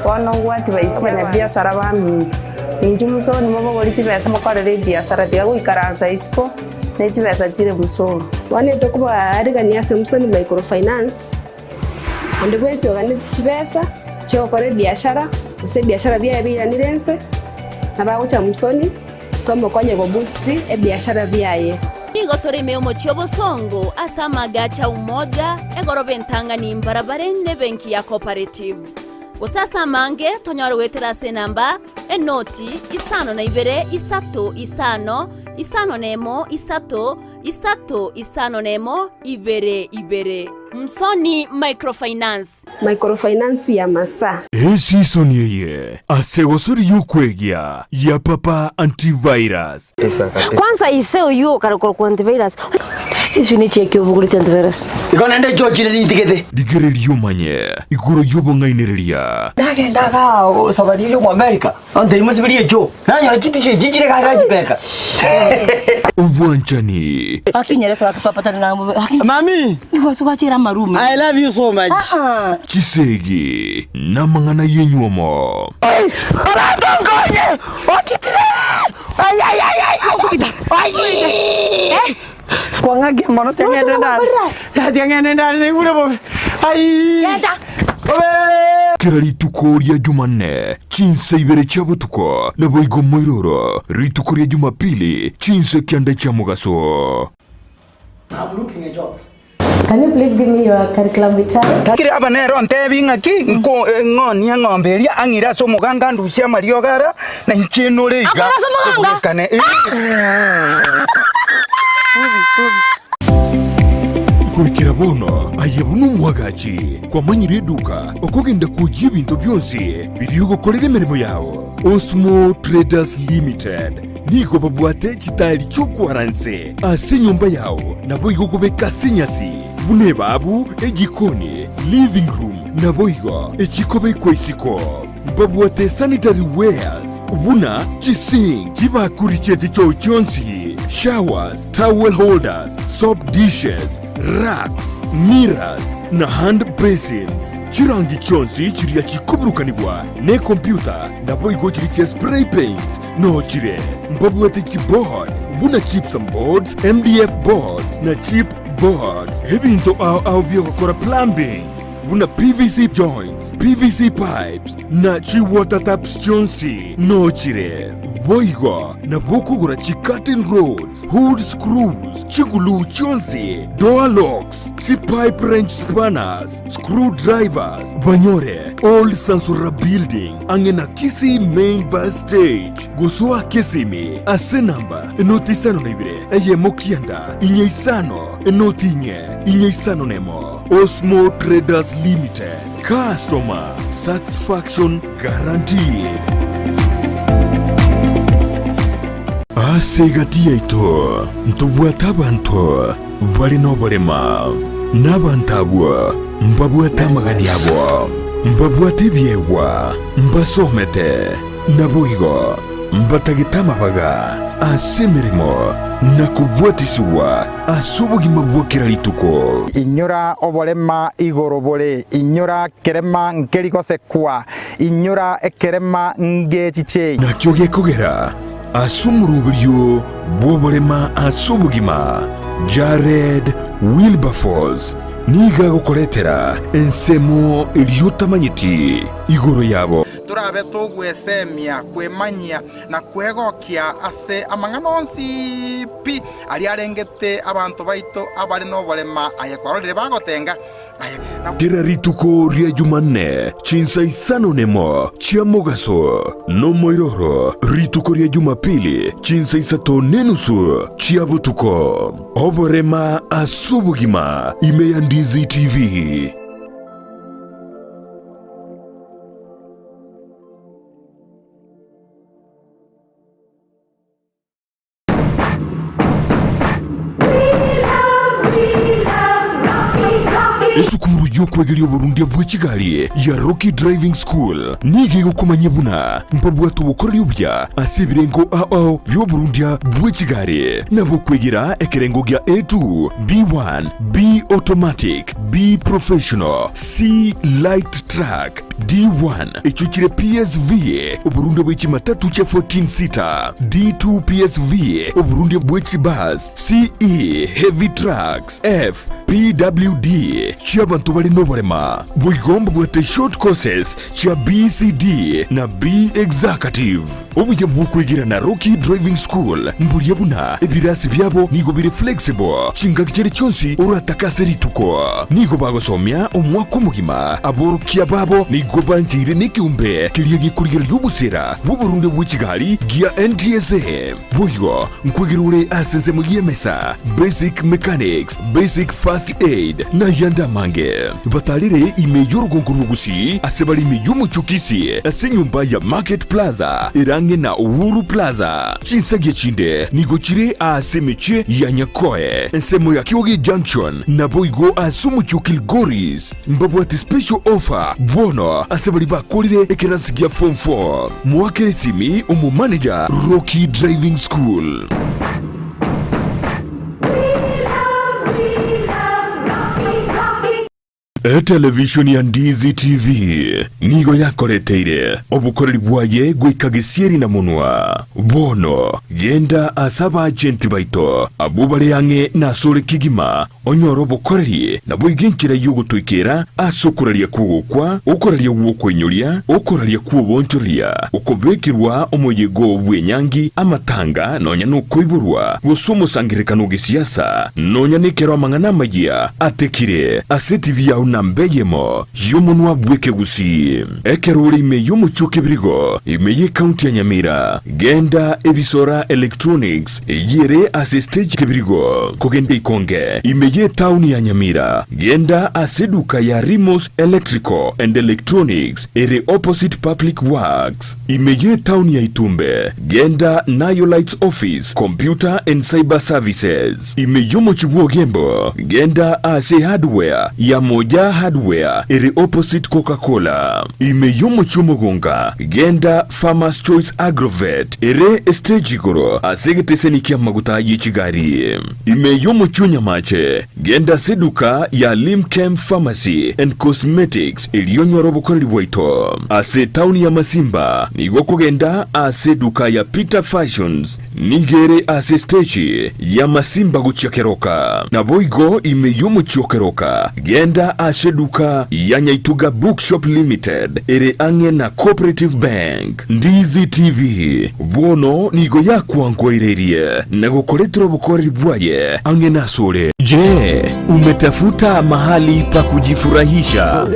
bono ngwati baisi abanyabiasara baminto inju musoni mobogori chibesa mokorere ebiasara tiga goikaransa isiko nechibesa chire musoni wanete kuba arigania ase Musoni Microfinance onde bwensi ogane chibesa chiokore biashara ase biashara bia biranire na bagocha Musoni tomokonye go boost ebiashara biaye. Nigo torime omochi obosongo ase amagacha umoja egoroba entangani mbarabare ne benki ya cooperative. Gosasa mange tonyara gwetera ase namba enoti 52 3 5 5 1 3 3 5 1 2 2. Msoni Microfinance. Microfinance ya masa. Season yeye asegosori yukwegia ya papa antivirus. Kwanza iseo yuo karokoro kwa antivirus. Sisi ni cheki ubugulite antivirus. Ikona nde George ni ndigete. Ligere lyumanye iguru yobongainereria. Ndagendaga sabari yo mu America. Ande imusibiriye jo. Nanyora chitisho jijire kanga jibeka. Ubwanchani. Akinyeresa akipapatana na Mami. Niwasu kwachira marume. I love you so much. Chisegi namangana yenyuomo. Aratongonye. Okitire. Ay ay ay ay. Ay. Kwanga mono tengene ndani. Tengene ndani ngure bobe. Ai. Genda. Bobe. Kera rituko rya Jumanne chinse ibere cha butuko na boigo moiroro rituko rya Jumapili chinse kianda cha mugaso. I'm looking a job. Can you please give me your curriculum vitae? Kire aba nero ntebi ng'aki ng'onia ng'ombe eria ang'ira ase omoganga ndusia amariogara na nchinore iga. Akora ase omoganga? Kane. Kuikira bono ayebona omwagachi kwamanyire eduka okogenda kugia ebinto byonsi biriogokorera emirimo yao. Osmo Traders Limited nigo babwate chitari chokwaranse ase nyumba yao nabo igo kobeka sinyasi bune babu ejikoni living room nabo igo echikobekwa isiko babwate sanitary wares buna chising chibakuri cheti chochonsi showers, towel holders, soap dishes, racks, mirrors na hand Basins, chirangi chionsi chiria chikoburukanibwa ne computer nabo igo chiri chia spray paints no chire mbabwate chiboard buna chips and boards, MDF boards na chip boards, ebinto ao ao byogokora plumbing buna PVC joints, PVC pipes na chi water taps chionsi no chire boigo na bokugura chi curtain rods, hood screws, chigulu chionsi, door locks, chi pipe wrench spanners, screwdrivers, banyore Old Sansura Building angena Kisii main bus stage gosoa Kisimi ase namba 052 9 5 0 4 5 nemo. Osmo Traders Limited, customer satisfaction guaranteed. Ase gati yaito ntubwata abantu bari n'oburema n'abantu abo mbabwata amagani abo mbabwata ebyegwa mbasomete naboigo mbatagita amabaga ase emirimo na kubwatisiwa ase obogima bwokera rituko. Inyora oborema igoro bore, inyora kerema nkerigosekwa, inyora ekerema ngechiche. Nakyo gekogera ase omoroberio bw'oborema ase obogima Jared Wilberforce niga gokoretera ensemo eriotamanyeti igoro yabo. Turabe togwesemia kwemanyia na kwegokia ase amang'ana onsi pi ari arengete abantu baito abari n'oborema aye kwarorire bagotenga. Kera rituko ria Jumanne chinsa isano nemo chia mogaso no moiroro rituko ria Jumapili chinsa isato nenusu chia butuko oborema asubugima ime ya Ndizi TV. Esukuru y'okwegeria oburundi bw'ekigali ya Rocky Driving School nige gukumanya buna mpabwatu bukorera ubya ase ebirengo ao by'oburundi bw'ekigali nabo kwegera ekerengo gya A2, B1, B automatic, B professional, C light truck, D1 ekyo kire PSV oburundi bw'ekimatatu kya 14 seater, D2 PSV oburundi bw'ekibus, CE heavy trucks, F PWD chiabantu bali n'oburema bwigomba bwate short courses chia BCD na B executive. Obuya bwokwegira na Rocky Driving School mbulia buna ebirasi byabo nigo biri flexible chinga kichere chonsi oratakase rituko nigo bagosomya omwaka omugima aborokia babo nigo banjire n'ikiumbe kiria gikurigera ry'obusera bw'oburundi bw'ekigali gia NTSA boigo nkwegirure asese mugiemesa basic mechanics, basic first aid na yandamange batalire ime y'urugongo rw'obugusi ase bali ime y'omuchukisi ase nyumba ya Market Plaza irange na Uhuru Plaza chinsage chinde nigo chire ase meche ya Nyakoe ensemo ya Kyoge Junction na boigo ase omuchu Kilgoris mbabwate special offer bono ase bali bakorire ekerasi gia form 4 mwakere simi omu manager Rocky Driving School. Television ya Ndizi TV nigo yakoreteire obukoreri bwaye gwikagisieri na munwa bono genda asaba agenti baito abubare yange na sore kigima onyoro obukoreri na bwiginkira yugutwikira asokuraria kugukwa okoraria wokwenyuria okoraria kubonchoria okobekirwa omoyego bwenyangi amatanga nonya nokoiburwa gusumusangirekano gisiasa nonya nikero amang'ana amaya atekire ase TV ya mbeyemo yomunwa bweke gusi ekeruri ime yomuchuke birigo ime ye county ya Nyamira genda ebisora electronics yere ase stage kebirigo kogende ikonge ime ye town ya Nyamira genda aseduka ya Rimos Electrical and Electronics ere opposite Public Works ime ye town ya Itumbe genda Nayo Lights Office Computer and Cyber Services ime yomuchibuo gembo genda ase hardware ya moja Hardware iri opposite Coca-Cola ime yomuchumogonga genda Farmers Choice Agrovet ere stage igoro asegetesenikia maguta yechigari ime yomuchunyamache Genda seduka ya Limchem Pharmacy and Cosmetics iliyonyora obukoreri bwaito. Ase tauni ya Masimba nigo kugenda ase duka ya Peter Fashions nigere ase stage ya Masimba guchia Keroka. Naboigo imeyumu Keroka. Genda ase duka ya Nyaituga Bookshop Limited ere ange na Cooperative Bank. Ndizi TV bono nigo yakwankwairerie na gukoretera obukoreri bwaye ange nasore. Je, umetafuta mahali pa kujifurahisha?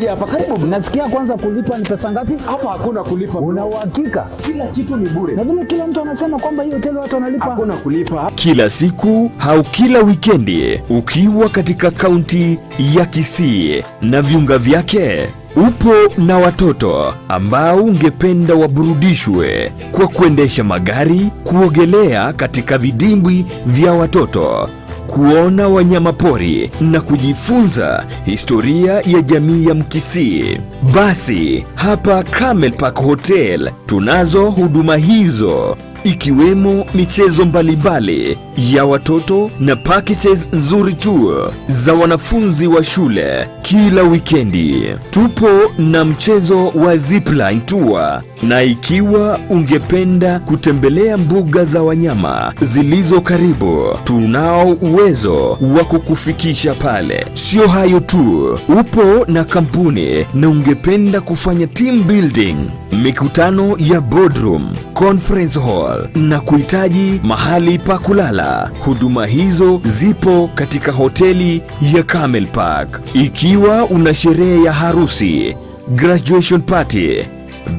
Hapa karibu. Nasikia kwanza kulipa ni pesa ngapi? Hapa hakuna kulipa. Una uhakika? Kila kitu ni bure. Na vile kila mtu anasema kwamba hiyo hoteli watu wanalipa. Hakuna kulipa. Kila siku au kila wikendi ukiwa katika kaunti ya Kisii na viunga vyake, upo na watoto ambao ungependa waburudishwe kwa kuendesha magari, kuogelea katika vidimbwi vya watoto, kuona wanyama pori na kujifunza historia ya jamii ya Mkisii. Basi hapa Camel Park Hotel tunazo huduma hizo, ikiwemo michezo mbalimbali ya watoto na packages nzuri tu za wanafunzi wa shule kila wikendi. Tupo na mchezo wa zipline tour, na ikiwa ungependa kutembelea mbuga za wanyama zilizo karibu, tunao uwezo wa kukufikisha pale. Sio hayo tu, upo na kampuni na ungependa kufanya team building, mikutano ya boardroom, conference hall na kuhitaji mahali pa kulala, huduma hizo zipo katika hoteli ya Camel Park. Ikiwa una sherehe ya harusi, graduation party,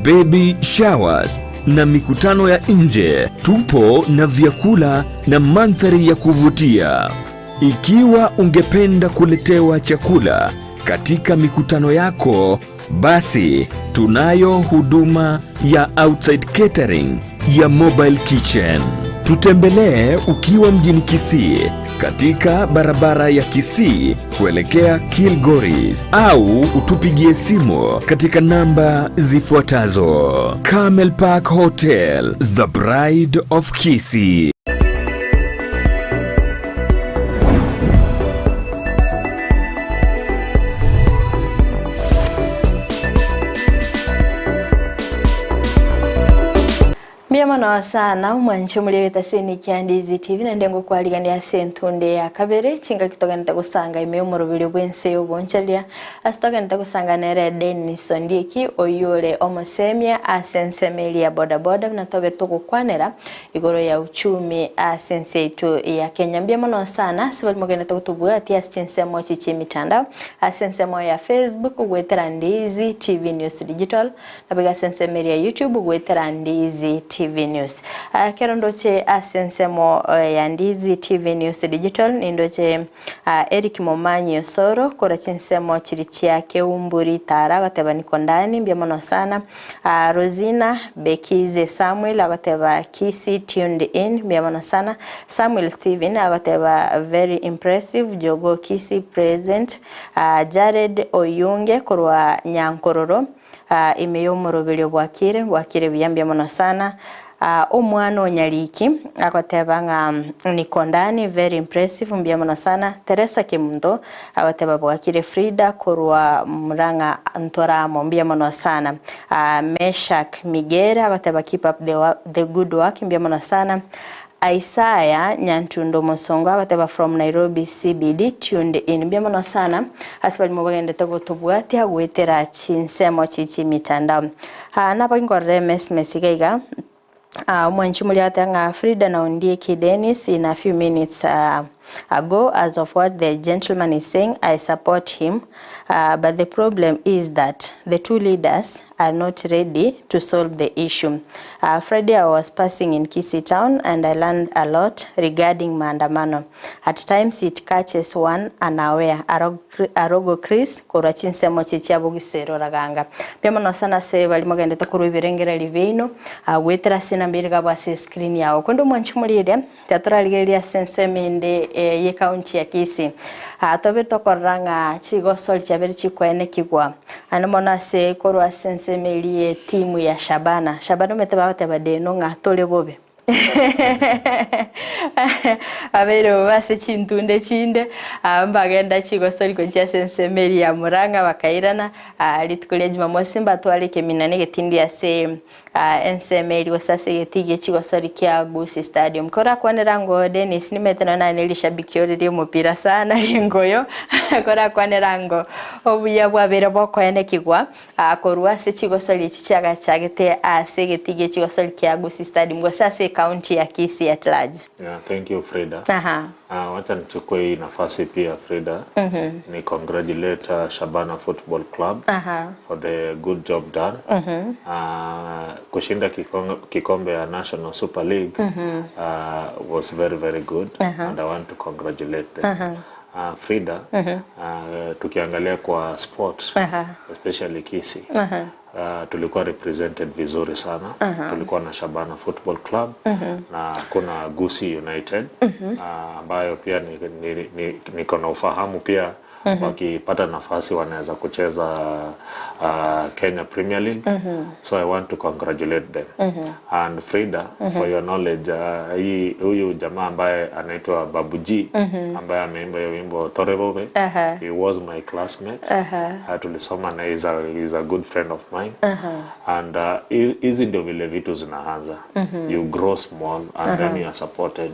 baby showers na mikutano ya nje, tupo na vyakula na mandhari ya kuvutia. Ikiwa ungependa kuletewa chakula katika mikutano yako, basi tunayo huduma ya outside catering ya mobile kitchen. Tutembelee ukiwa mjini Kisii katika barabara ya Kisii kuelekea Kilgoris au utupigie simu katika namba zifuatazo. Camel Park Hotel, the Bride of Kisii. Mbiamano sana mwanche muleweta seni kya Ndizi TV na ndengo kwaligania sentunde ya kabere chinga kitoganita gusanga ime omorobiri bwense yobonchalia asitoganita gusanga nere Dennis Ondieki oyore omosemia asensemelia boda boda na tobe tugukwanera igoro ya uchumi asensetu ya Kenya. Mbiamano sana sibali mogenda tugutubwa ati asensemo chichi mitandao asensemo ya Facebook gwetera Ndizi TV News Digital na biga sensemelia YouTube gwetera Ndizi TV News. Kero ndoche asensemo ya Ndizi TV News Digital ni ndoche Eric Momanyi Osoro kora chinsemo chirichia keumburi tara gateba niko ndani mbiamono sana. Rosina Bekize Samuel agateba Kisii tuned in mbiamono sana. Samuel Steven agateba very impressive Jogo Kisii present. Jared Oyunge korwa Nyankororo imeyo murobelio bwakire bwakire biyambia mono sana. Omwana onyaliki akoteba nga niko ndani very impressive mbia mono sana. Teresa Kimundo akoteba bwakire. Frida korwa Muranga Ntoramo mbia mono sana. Meshak Migera akoteba keep up the good work mbia mono sana. Isaiah Nyantundo Mosongo akateba from Nairobi CBD tuned in mbia mono sana. Asibali mubagende togo tubwati hagwetera chinsemo chichi mitandao. Napa ngorere mesmesi gaiga mwanchi muliate nga Frida na Ondieki Dennis in a few minutes ago. As of what the gentleman is saying, I support him, but the problem is that the two leaders are not ready to solve the issue. Friday I was passing in Kisii town and I learned a lot regarding maandamano. At times it catches one unaware. Arogo Chris korwa chinsemo chichiabo gisero raganga. Pia sana se balimogende tokuru ibirengera liveino gwetera sina mbiri gabwa se screen yao. Kondo mwanchumulire teatraligeria sensemende ye kaunti ya Kisii. Tobe tokoranga chigosol chabere chikwene kigwa. Ano se korwa sensemelie timu ya Shabana. Shabana meteba bateba deno nga tole bobe. Abeire base chintunde chinde mbagenda chigosori gochia sensemeri ya Murang'a bakairana rituko ria Jumamosi mbatware keminane getindi ase ensemeri gosase getige chigosori kia Gusii Stadium kora kwanera ngo Dennis nimetena na nilishabiki riri mupira sana ringoyo kora kwanera ngo obuya bwabere bokoene kigwa korwa se chigosori chichaga chagete ase getige chigosori kia Gusii Stadium gosase county ya Kisii at large. Yeah, thank you Frida. Aha. Wacha nichukue hii nafasi pia Frida. Ni congratulate Shabana Football Club for the good job done. Kushinda kikombe ya National Super League was very very good and I want to congratulate them. Frida, tukiangalia kwa sport, especially Kisii, tulikuwa represented vizuri sana. Tulikuwa na Shabana Football Club na kuna Gusii United ambayo pia niko na ufahamu pia wakipata nafasi wanaweza kucheza Kenya Premier League. So I want to congratulate them. And Frida, for your knowledge, huyu jamaa ambaye anaitwa Babu G ambaye ameimba hiyo wimbo Torebobe, he was my classmate. Tulisoma na he's a good friend of mine. And hizi ndio vile vitu zinaanza. You grow small and then you are supported.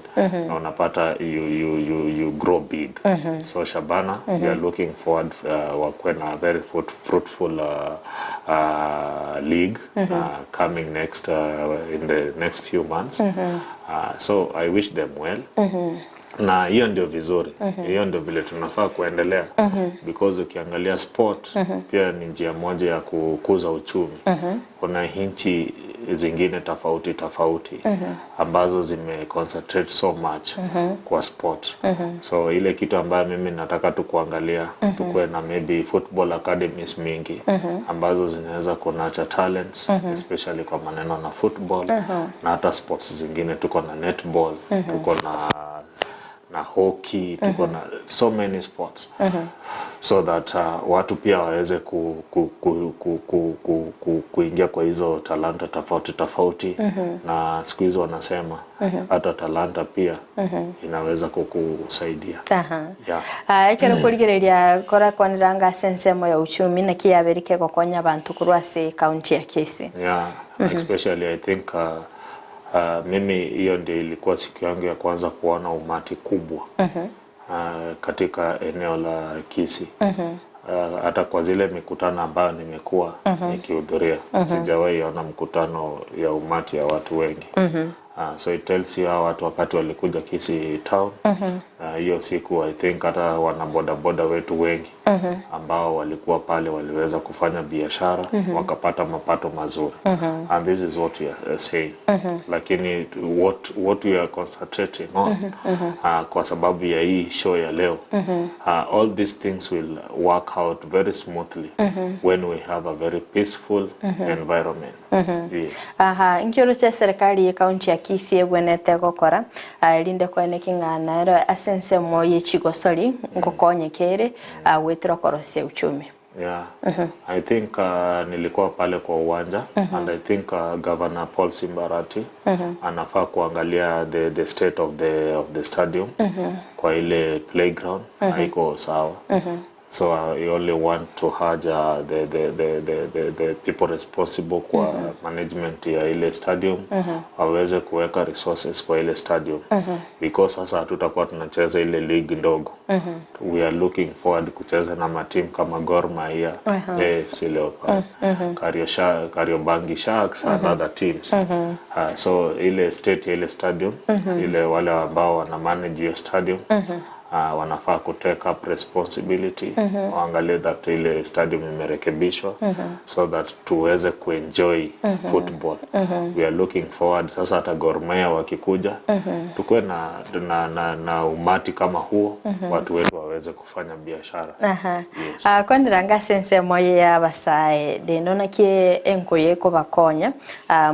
Na unapata you grow big. So Shabana, we are looking forward wakuwe na very fruitful league coming next in the next few months. So I wish them well. Na hiyo ndio vizuri. Hiyo ndio vile tunafaa kuendelea. Because ukiangalia sport pia ni njia moja ya kukuza uchumi. Kuna nchi zingine tofauti tofauti ambazo zime concentrate so much kwa sport. So ile kitu ambayo mimi nataka tu kuangalia, tukuwe na maybe football academies mingi ambazo zinaweza kunacha talents, especially kwa maneno na football na hata sports zingine. Tuko na netball, tuko na hockey, tuko na so many sports. So that watu pia waweze kuingia kwa hizo talanta tofauti tofauti. Na siku hizo wanasema hata talanta pia inaweza kukusaidia. Yeah. Ekero kurigereria kora kwaniranga sensemo ya uchumi na kiyaberike gokonya abantu kurwase county ya Kisii. Yeah, especially I think mimi hiyo ndio ilikuwa siku yangu ya kwanza kuona umati kubwa katika eneo la Kisii. Hata kwa zile mikutano ambayo nimekuwa nikihudhuria, sijawahi ona mkutano ya umati ya watu wengi. So it tells you how watu wakati walikuja Kisii town hiyo siku I think hata wana boda boda wetu wengi ambao walikuwa pale waliweza kufanya biashara, wakapata mapato mazuri. And this is what we are saying. Lakini what we are concentrating on kwa sababu ya hii show ya leo, all these things will work out very smoothly when we have a very peaceful environment. Yes. Nkioro cha serikali ya county ya Kisii ebwenete gokora linde kwene king'ana ero asense moye chigosori ngokonye kere wetro korosia uchumi. Yeah. I think nilikuwa pale kwa uwanja and I think Governor Paul Simbarati anafaa kuangalia the state of the stadium. Kwa ile playground haiko sawa. So I only want to urge the people responsible kwa management ya ile stadium waweze kuweka resources kwa ile stadium. Because sasa hatutakuwa tunacheza ile league ndogo. We are looking forward kucheza na matimu kama Gor Mahia, AFC Leopards, Kariobangi Sharks and other teams. So ile state ya ile stadium, ile wale ambao wana manage hiyo stadium wanafaa ku take up responsibility, waangalie that ile stadium imerekebishwa so that tuweze kuenjoy football. We are looking forward sasa hata Gor Mahia wakikuja, tukuwe na umati kama huo, watu wetu waweze kufanya biashara. Yes. Kwandiranga sense moye ya basae dendo na kie enkoye ko bakonya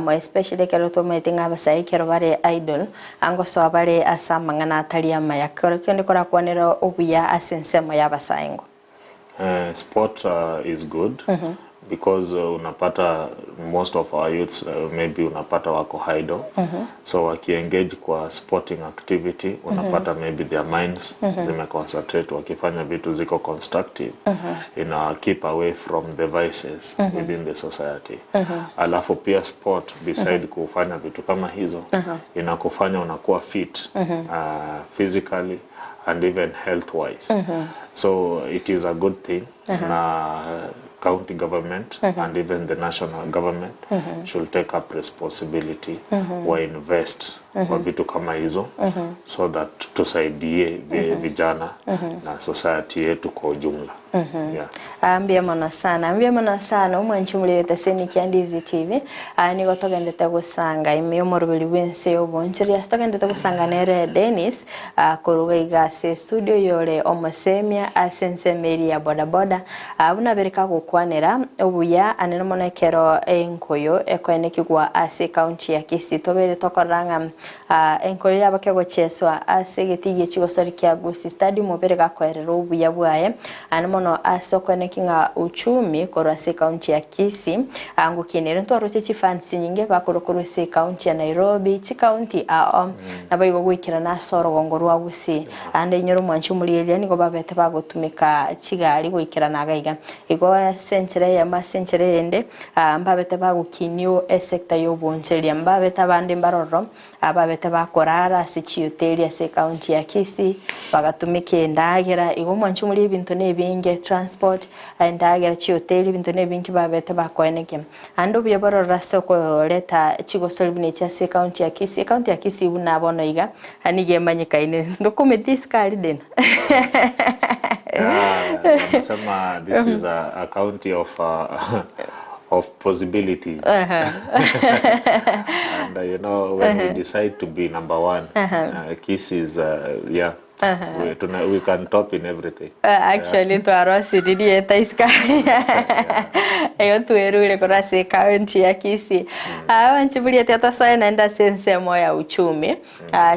mo especially kero to meeting abasae kero bare idol ango so bare asa mangana atalia maya kero kende kora kwanera obuya asensemo ya basaengo. Sport is good. Because unapata most of our youths maybe unapata wako idle. So wakiengage kwa sporting activity, unapata maybe their minds zimeconcentrate, wakifanya vitu ziko constructive, ina keep away from the vices within the society. Alafu pia sport, beside kufanya vitu kama hizo, inakufanya unakuwa fit physically and even health wise. So it is a good thing, na county government and even the national government should take up responsibility, wa invest kwa vitu kama hizo, so that tusaidie vijana na society yetu kwa ujumla. Yeah. Ambia mono sana, ambia mono sana omwanchi mulete seni kiandizi TV. Nigo togendete gusanga ime omoroberi bwense oboncheria, togendete gusanga nere Dennis koruga igase studio yore omosemia asensemeri ya bodaboda, buna bereka gukwanera obuya anene mono ekero enkoyo ekoenekigwa ase county ya Kisii. Tobere tokoranga enkoyo yabake gocheswa ase getigie chigosori kia Gusii Stadium, obereka koerera obuya bwaye ane mono asokonekinga uchumi korwa ase county ya Kisii. Angukinere ntwaroche chifansi nyinge bakorokoro ase county ya Nairobi, chi county ao nabo igo gwikira na soro rwa Gusii, ande inyoro mwanchi mulieria nigo babete bagotumika chigari gwikira na gaiga igo senchire ya masenchire ende mbabete bagukinio e sector yoboncheria, mbabete abande mbaroro ababete bakorara ase chihoteli ase county ya Kisii bagatumika endagira. Igo mwanchi muri ebintu nebinge, transport, endagira, chihoteli, ebintu nebingi babete bakoeneke ando byaborora soko leta chigosori bune ase county ya Kisii. County ya Kisii buna bono iga anige manyikaine ndokumeti skali dena. Yeah, wanasema this is a county of possibilities. And you know, when we decide to be number one, Kisii is yeah, we can top in everything. Actually twarosiririe etaiskari eyo twerure korwa ase county ya Kisii. Abanchi tatosoe naenda ase ensemo ya uchumi,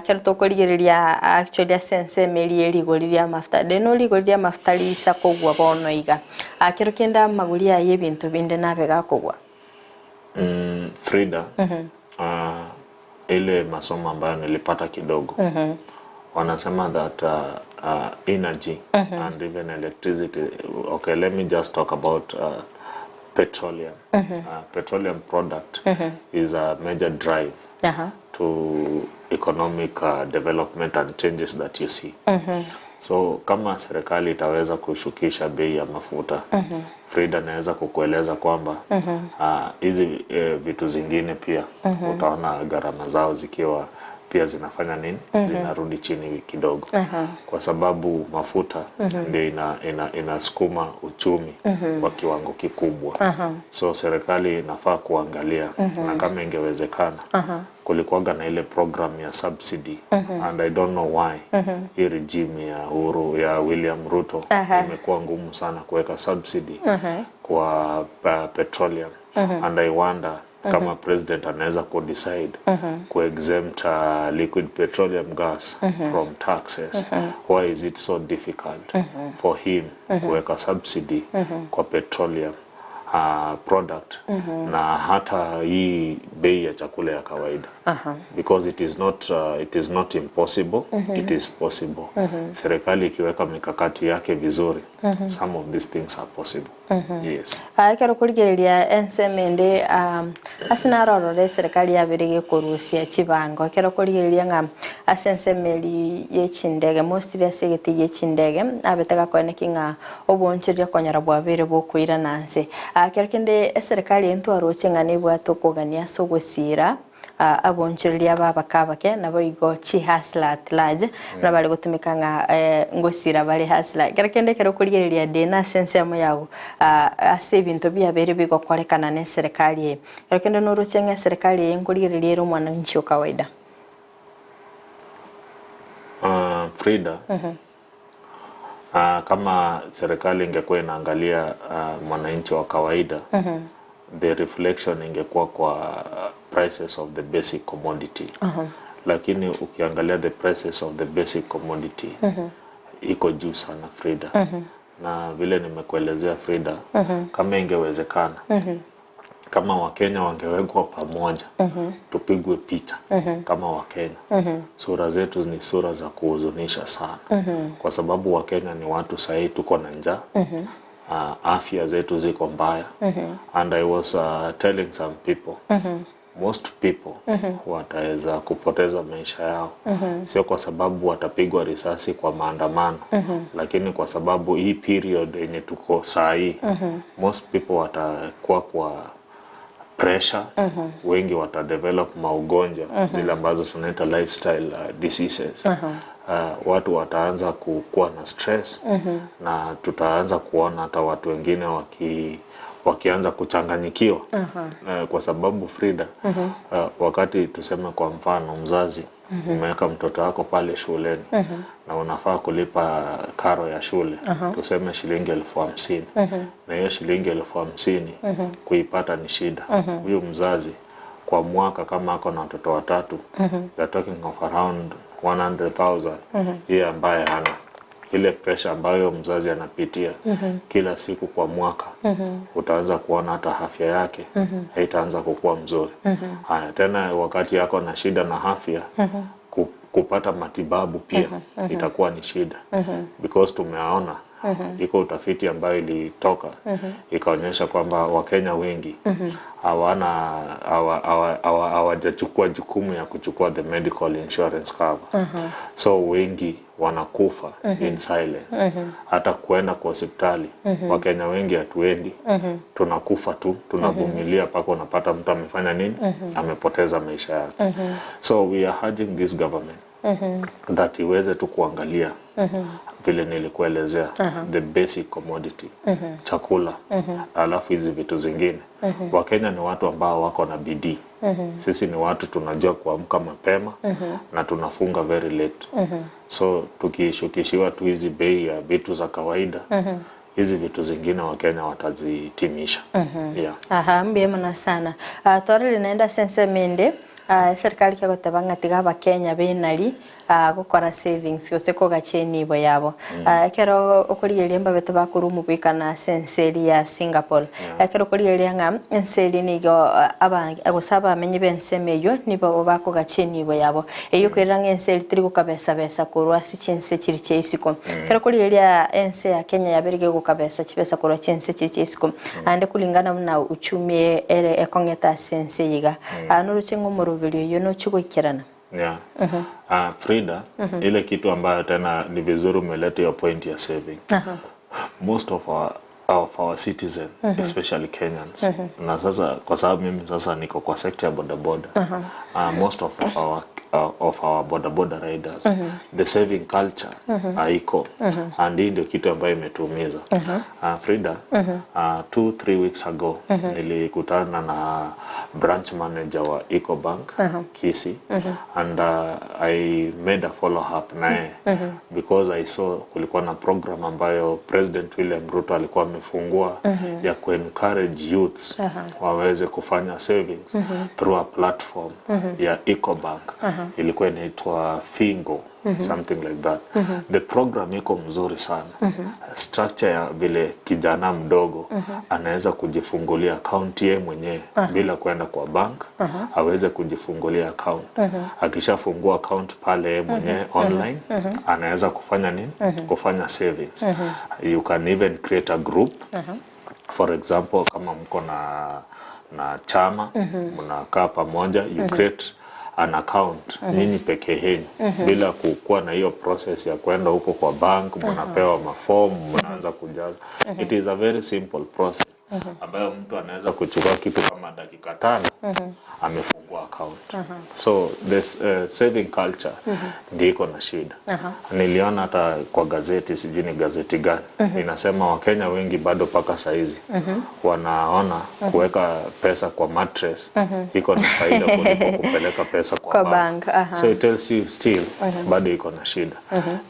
kero tokorigereria actually ase ensemo eria erigori ria mafuta deno rigori ria mafuta risa kogwa bono iga, kero kenda amagori aya ebinto binde nabe gakogwa. Frida, ile masomo ambayo nilipata kidogo, wanasema that energy and even electricity, okay, let me just talk about petroleum. Petroleum product is a major drive to economic development and changes that you see. So kama serikali itaweza kushukisha bei ya mafuta, Frida, naweza kukueleza kwamba hizi vitu zingine pia utaona gharama zao zikiwa pia zinafanya nini, zinarudi chini kidogo, kwa sababu mafuta ndio inasukuma uchumi kwa kiwango kikubwa. So serikali inafaa kuangalia, na kama ingewezekana, kulikuwaga na ile program ya subsidy, and I don't know why hii regime ya Uhuru ya William Ruto imekuwa ngumu sana kuweka subsidy kwa petroleum, and I wonder kama president anaweza ku-decide ku-exempt liquid petroleum gas from taxes, why is it so difficult for him kuweka subsidy kwa petroleum product na hata hii bei ya chakula ya kawaida? Because it is not impossible, it is possible. Serikali ikiweka mikakati yake vizuri, some of these things are possible, yes. Ekero kurigereria ensemende ase narorore serikali yabere gekurusia chibango, ekero kurigereria ng'a ase ensemeri yechindege mostly ase egeti giechindege abete gakoeneki ng'a oboncheria konyora bwabere bokoira nanse, kero kende eserikali entwaroche ng'a nebwate okogania ase ogosira abonchereria babakabake nabo igo chi hustler at large, na bari gutumika ng'a ngosira bari hustler. Kero kende kero kurigereria dena ase ensemo yago ase ebinto biabere bigokorekana na eserikali eye, kero kende noroche ng'a eserikali eye nkorigereria ere omwananchi o kawaida. Frida, kama serikali ingekuwa inaangalia mwananchi wa kawaida, the reflection ingekuwa kwa prices of the basic commodity, lakini ukiangalia the prices of the basic commodity iko juu sana, Frida. Na vile nimekuelezea Frida, kama ingewezekana, kama Wakenya wangewekwa pamoja, tupigwe picha kama Wakenya, sura zetu ni sura za kuhuzunisha sana, kwa sababu Wakenya ni watu sahii tuko na njaa, afya zetu ziko mbaya. And I was telling some people, most people wataweza kupoteza maisha yao, sio kwa sababu watapigwa risasi kwa maandamano, lakini kwa sababu hii period yenye tuko saa hii, most people watakuwa kwa pressure, wengi watadevelop maugonjwa zile ambazo tunaita lifestyle diseases. Watu wataanza kukuwa na stress, na tutaanza kuona hata watu wengine wakianza kuchanganyikiwa. Kwa sababu Frida, wakati tuseme kwa mfano mzazi umeweka mtoto wako pale shuleni na unafaa kulipa karo ya shule, tuseme shilingi 50,000, na hiyo shilingi 50,000 kuipata ni shida. Huyu mzazi kwa mwaka kama ako na watoto watatu, we are talking of around 100,000. Yeye ambaye hana ile pressure ambayo mzazi anapitia kila siku kwa mwaka, utaanza kuona hata afya yake haitaanza kukua mzuri. Haya, tena wakati yako na shida na afya, kupata matibabu pia itakuwa ni shida, because tumeona iko utafiti ambayo ilitoka ikaonyesha kwamba Wakenya wengi hawana hawajachukua jukumu ya kuchukua the medical insurance cover. So wengi wanakufa in silence. Hata kuenda kwa hospitali, Wakenya wengi hatuendi, tunakufa tu, tunavumilia mpaka unapata mtu amefanya nini, amepoteza maisha yake. So we are urging this government that iweze tu kuangalia vile nilikuelezea, the basic commodity, chakula, alafu hizi vitu zingine. Wakenya ni watu ambao wako na bidii. Sisi ni watu tunajua kuamka mapema na tunafunga very late. So tukishukishiwa tu hizi bei ya vitu za kawaida, hizi vitu zingine Wakenya watazitimisha. Yeah. Aha, mbiemana sana. Tori linaenda sense mende, serikali kegoteba ng'atiga abakenya benari gukora savings gose kogacha enibo yabo. Ekero okorigereria mbabete bakora omobwekana ase ense eri ya Singapore, ekero okorigereria ng'a ense eri nigo gose abamenyi ba ensemo eywo nibo bakogacha enibo yabo, eywo okoirera ng'a ense eri teri gokabesabesa korwa ase chinse chiri chia isiko. Ekero okorigereria ense ya Kenya yabere gegokabesa chibesa korwa chinse chiri chia isiko, ande kulingana buna uchumi ere ekong'eta ase ense iga, noroche ng'a omoroberi oyo nochigoikerana. Yeah. Frida, ile kitu ambayo tena ni vizuri umeleta hiyo point ya saving. Most of our citizen, especially Kenyans, na sasa kwa sababu mimi sasa niko kwa sekta ya bodaboda, most of our bodaboda riders, the saving culture haiko, and hii ndio kitu ambayo imetuumiza. Frida, 2-3 weeks ago nilikutana na branch manager wa Ecobank Kisii, and I made a follow up naye because I saw kulikuwa na program ambayo President William Ruto alikuwa amefungua ya ku encourage youths waweze kufanya savings through a platform ya Ecobank. Ilikuwa inaitwa Fingo, something like that. The program iko mzuri sana. Structure ya vile kijana mdogo anaweza kujifungulia account yeye mwenyewe bila kwenda kwa bank, aweze kujifungulia account. Akishafungua account pale yeye mwenyewe online, anaweza kufanya nini? Kufanya savings. You can even create a group. For example, kama mko na chama, mnakaa pamoja, you create an account nyinyi peke yenu bila kukuwa na hiyo process ya kwenda huko kwa bank, mnapewa mafomu, mnaanza kujaza. It is a very simple process ambayo mtu anaweza kuchukua kitu kama dakika 5 amefungua account. So this saving culture ndio iko na shida. Niliona hata kwa gazeti, sijui ni gazeti gani, inasema Wakenya wengi bado paka saizi wanaona kuweka pesa kwa mattress iko na faida kuliko kupeleka pesa kwa bank. So it tells you still bado iko na shida.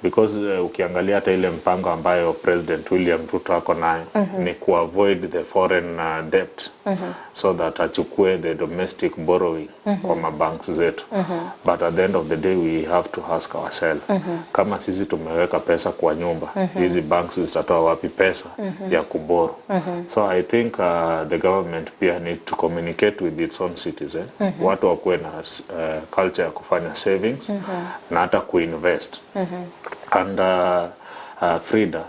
Because ukiangalia hata ile mpango ambayo President William Ruto ako nayo ni ku avoid the foreign debt, so that achukue the domestic borrowing kwa mabanks zetu. But at the end of the day we have to ask ourselves, kama sisi tumeweka pesa kwa nyumba, hizi banks zitatoa wapi pesa ya kuborrow? So I think the government pia need to communicate with its own citizen. Watu wakuwe na culture ya kufanya savings na hata kuinvest. And Frida,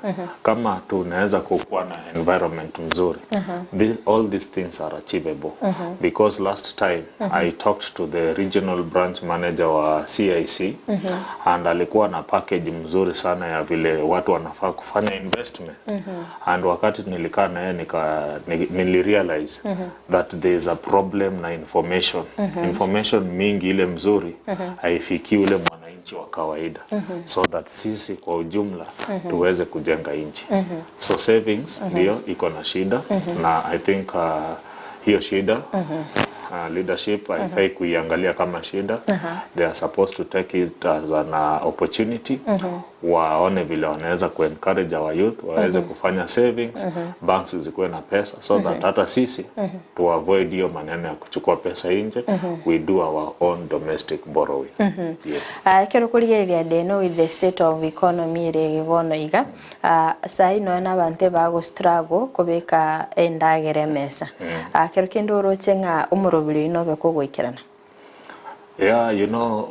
kama tunaweza kukuwa na environment mzuri, all these things are achievable. Because last time I talked to the regional branch manager wa CIC, and alikuwa na package mzuri sana ya vile watu wanafaa kufanya investment. And wakati nilikaa na yeye nilirealize that there is a problem na information. Information mingi ile mzuri haifikii ule mwananchi wa kawaida, so that sisi kwa ujumla tuweze kujenga nchi. So savings ndio iko na shida, na I think hiyo shida leadership haifai kuiangalia kama shida. They are supposed to take it as an opportunity, waone vile wanaweza kuencourage our youth waweze kufanya savings, banks zikuwe na pesa, so that hata sisi to avoid hiyo maneno ya kuchukua pesa nje, we do our own domestic borrowing. Yes. Kero kurigereria ndeno with the state of economy ere bono iga, sai no na bante bago struggle kubika endagere mesa, kero kindu oroche ng'a umurobiri ino bekugwikirana. Yeah, you know,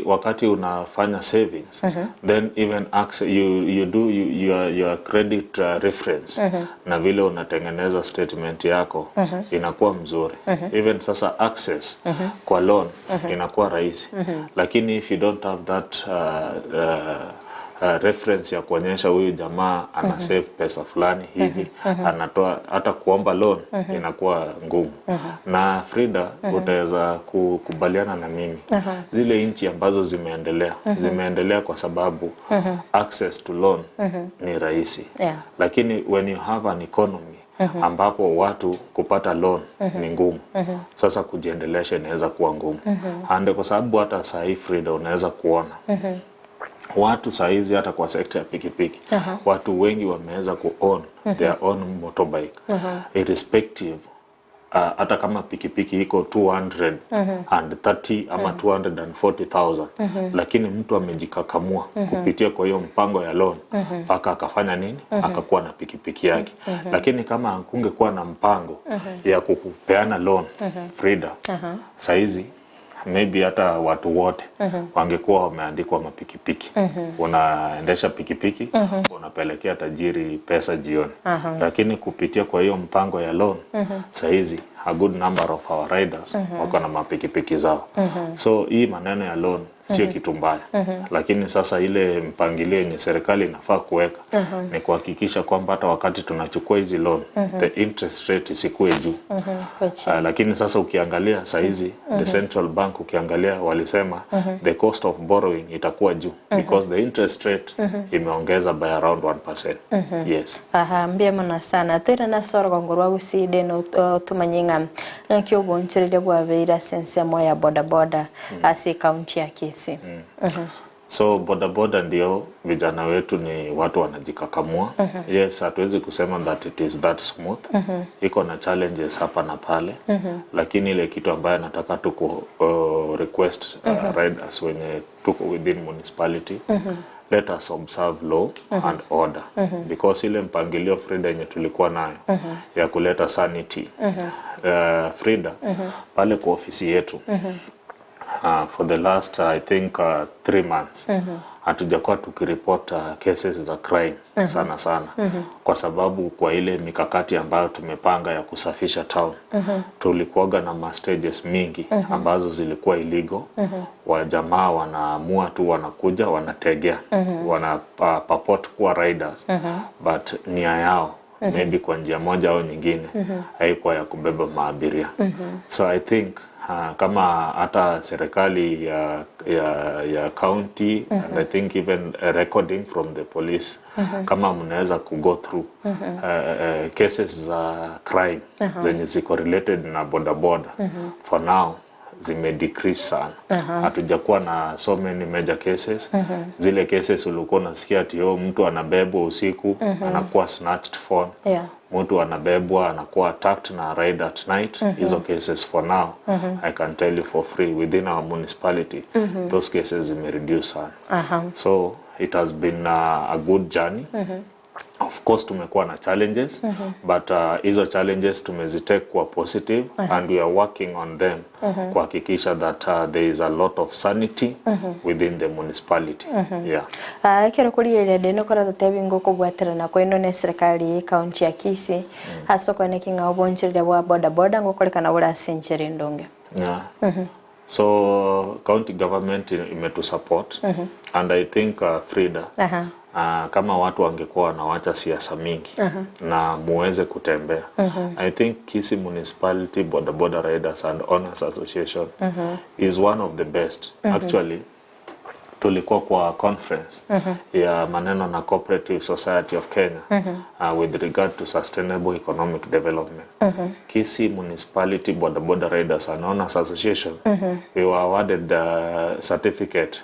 wakati unafanya savings, then even access, you do your credit reference, na vile unatengeneza statement yako inakuwa mzuri. Even sasa access kwa loan inakuwa rahisi. Lakini if you don't have that reference ya kuonyesha huyu jamaa ana save pesa fulani hivi, anatoa, hata kuomba loan inakuwa ngumu. Na Frida, utaweza kukubaliana na mimi, zile nchi ambazo zimeendelea, zimeendelea kwa sababu access to loan ni rahisi. Lakini when you have an economy ambapo watu kupata loan ni ngumu, sasa kujiendelesha inaweza kuwa ngumu. And kwa sababu hata saa hii Frida unaweza kuona watu saizi hata kwa sekta ya pikipiki, watu wengi wameweza ku own their own motorbike, irrespective hata kama pikipiki iko 230 ama 240,000, lakini mtu amejikakamua kupitia kwa hiyo mpango ya loan mpaka akafanya nini, akakuwa na pikipiki yake. Lakini kama kungekuwa na mpango ya kukupeana loan, Frida, saizi maybe hata watu wote wangekuwa wameandikwa mapikipiki. Unaendesha pikipiki, unapelekea tajiri pesa jioni. Lakini kupitia kwa hiyo mpango ya loan, saizi a good number of our riders wako na mapikipiki zao. So hii maneno ya loan sio kitu mbaya. Lakini sasa ile mpangilio yenye serikali inafaa kuweka ni kuhakikisha kwamba hata wakati tunachukua hizi loan, the interest rate isikue juu. Lakini sasa ukiangalia saizi the central bank ukiangalia walisema the cost of borrowing itakuwa juu because the interest rate imeongeza by around 1%. Yes. Aha, mbia mno sana. Twira na soro ngorwa guside no tumanyinga nkyo boncherere bwabeira sense moya boda boda ase county ya Kisii. So boda boda ndio vijana wetu ni watu wanajikakamua. Yes, hatuwezi kusema that it is that smooth. Iko na challenges hapa na pale. Lakini ile kitu ambayo nataka tu ku request riders wenye tuko within municipality, let us observe law and order. Because ile mpangilio Frida yenye tulikuwa nayo ya kuleta sanity, Frida, pale kwa ofisi yetu, for the last I think 3 months hatujakuwa tukiripot cases za crime sana sana, kwa sababu kwa ile mikakati ambayo tumepanga ya kusafisha town, tulikuwaga na ma stages mingi ambazo zilikuwa illegal. Wajamaa wanaamua tu wanakuja wanategea, wana purport kuwa riders, but nia yao maybe kwa njia moja au nyingine haikuwa ya kubeba maabiria. So I think kama hata serikali ya county, and I think even a recording from the police, kama mnaweza ku go through cases za crime zenye ziko related na boda boda, for now zime decrease sana. Hatujakuwa na so many major cases. Zile cases ulikuwa unasikia ati oh, mtu anabebwa usiku, anakuwa snatched phone, mtu anabebwa, anakuwa attacked na ride at night. Hizo cases for now, I can tell you for free, within our municipality, those cases zimereduce sana. So it has been a good journey. Of course tumekuwa na challenges, but hizo challenges tumezitake kwa positive and we are working on them kuhakikisha that there is a lot of sanity within the municipality. Yeah. Ekero kurigereria ndino kora tutebi ngukubwatirana kwino ne serikali county ya Kisii ase okoene king'ao obonchereria bwa boda boda ngokorekana bore ase enchera endonge. Yeah. So county government imetusupport and I think, Frida, kama watu wangekuwa wanawacha siasa mingi na muweze kutembea, I think Kisii Municipality Boda Boda Riders and Owners Association is one of the best. Actually, tulikuwa kwa conference ya maneno na Cooperative Society of Kenya with regard to sustainable economic development. Kisii Municipality Boda Boda Riders and Owners Association, we were awarded the certificate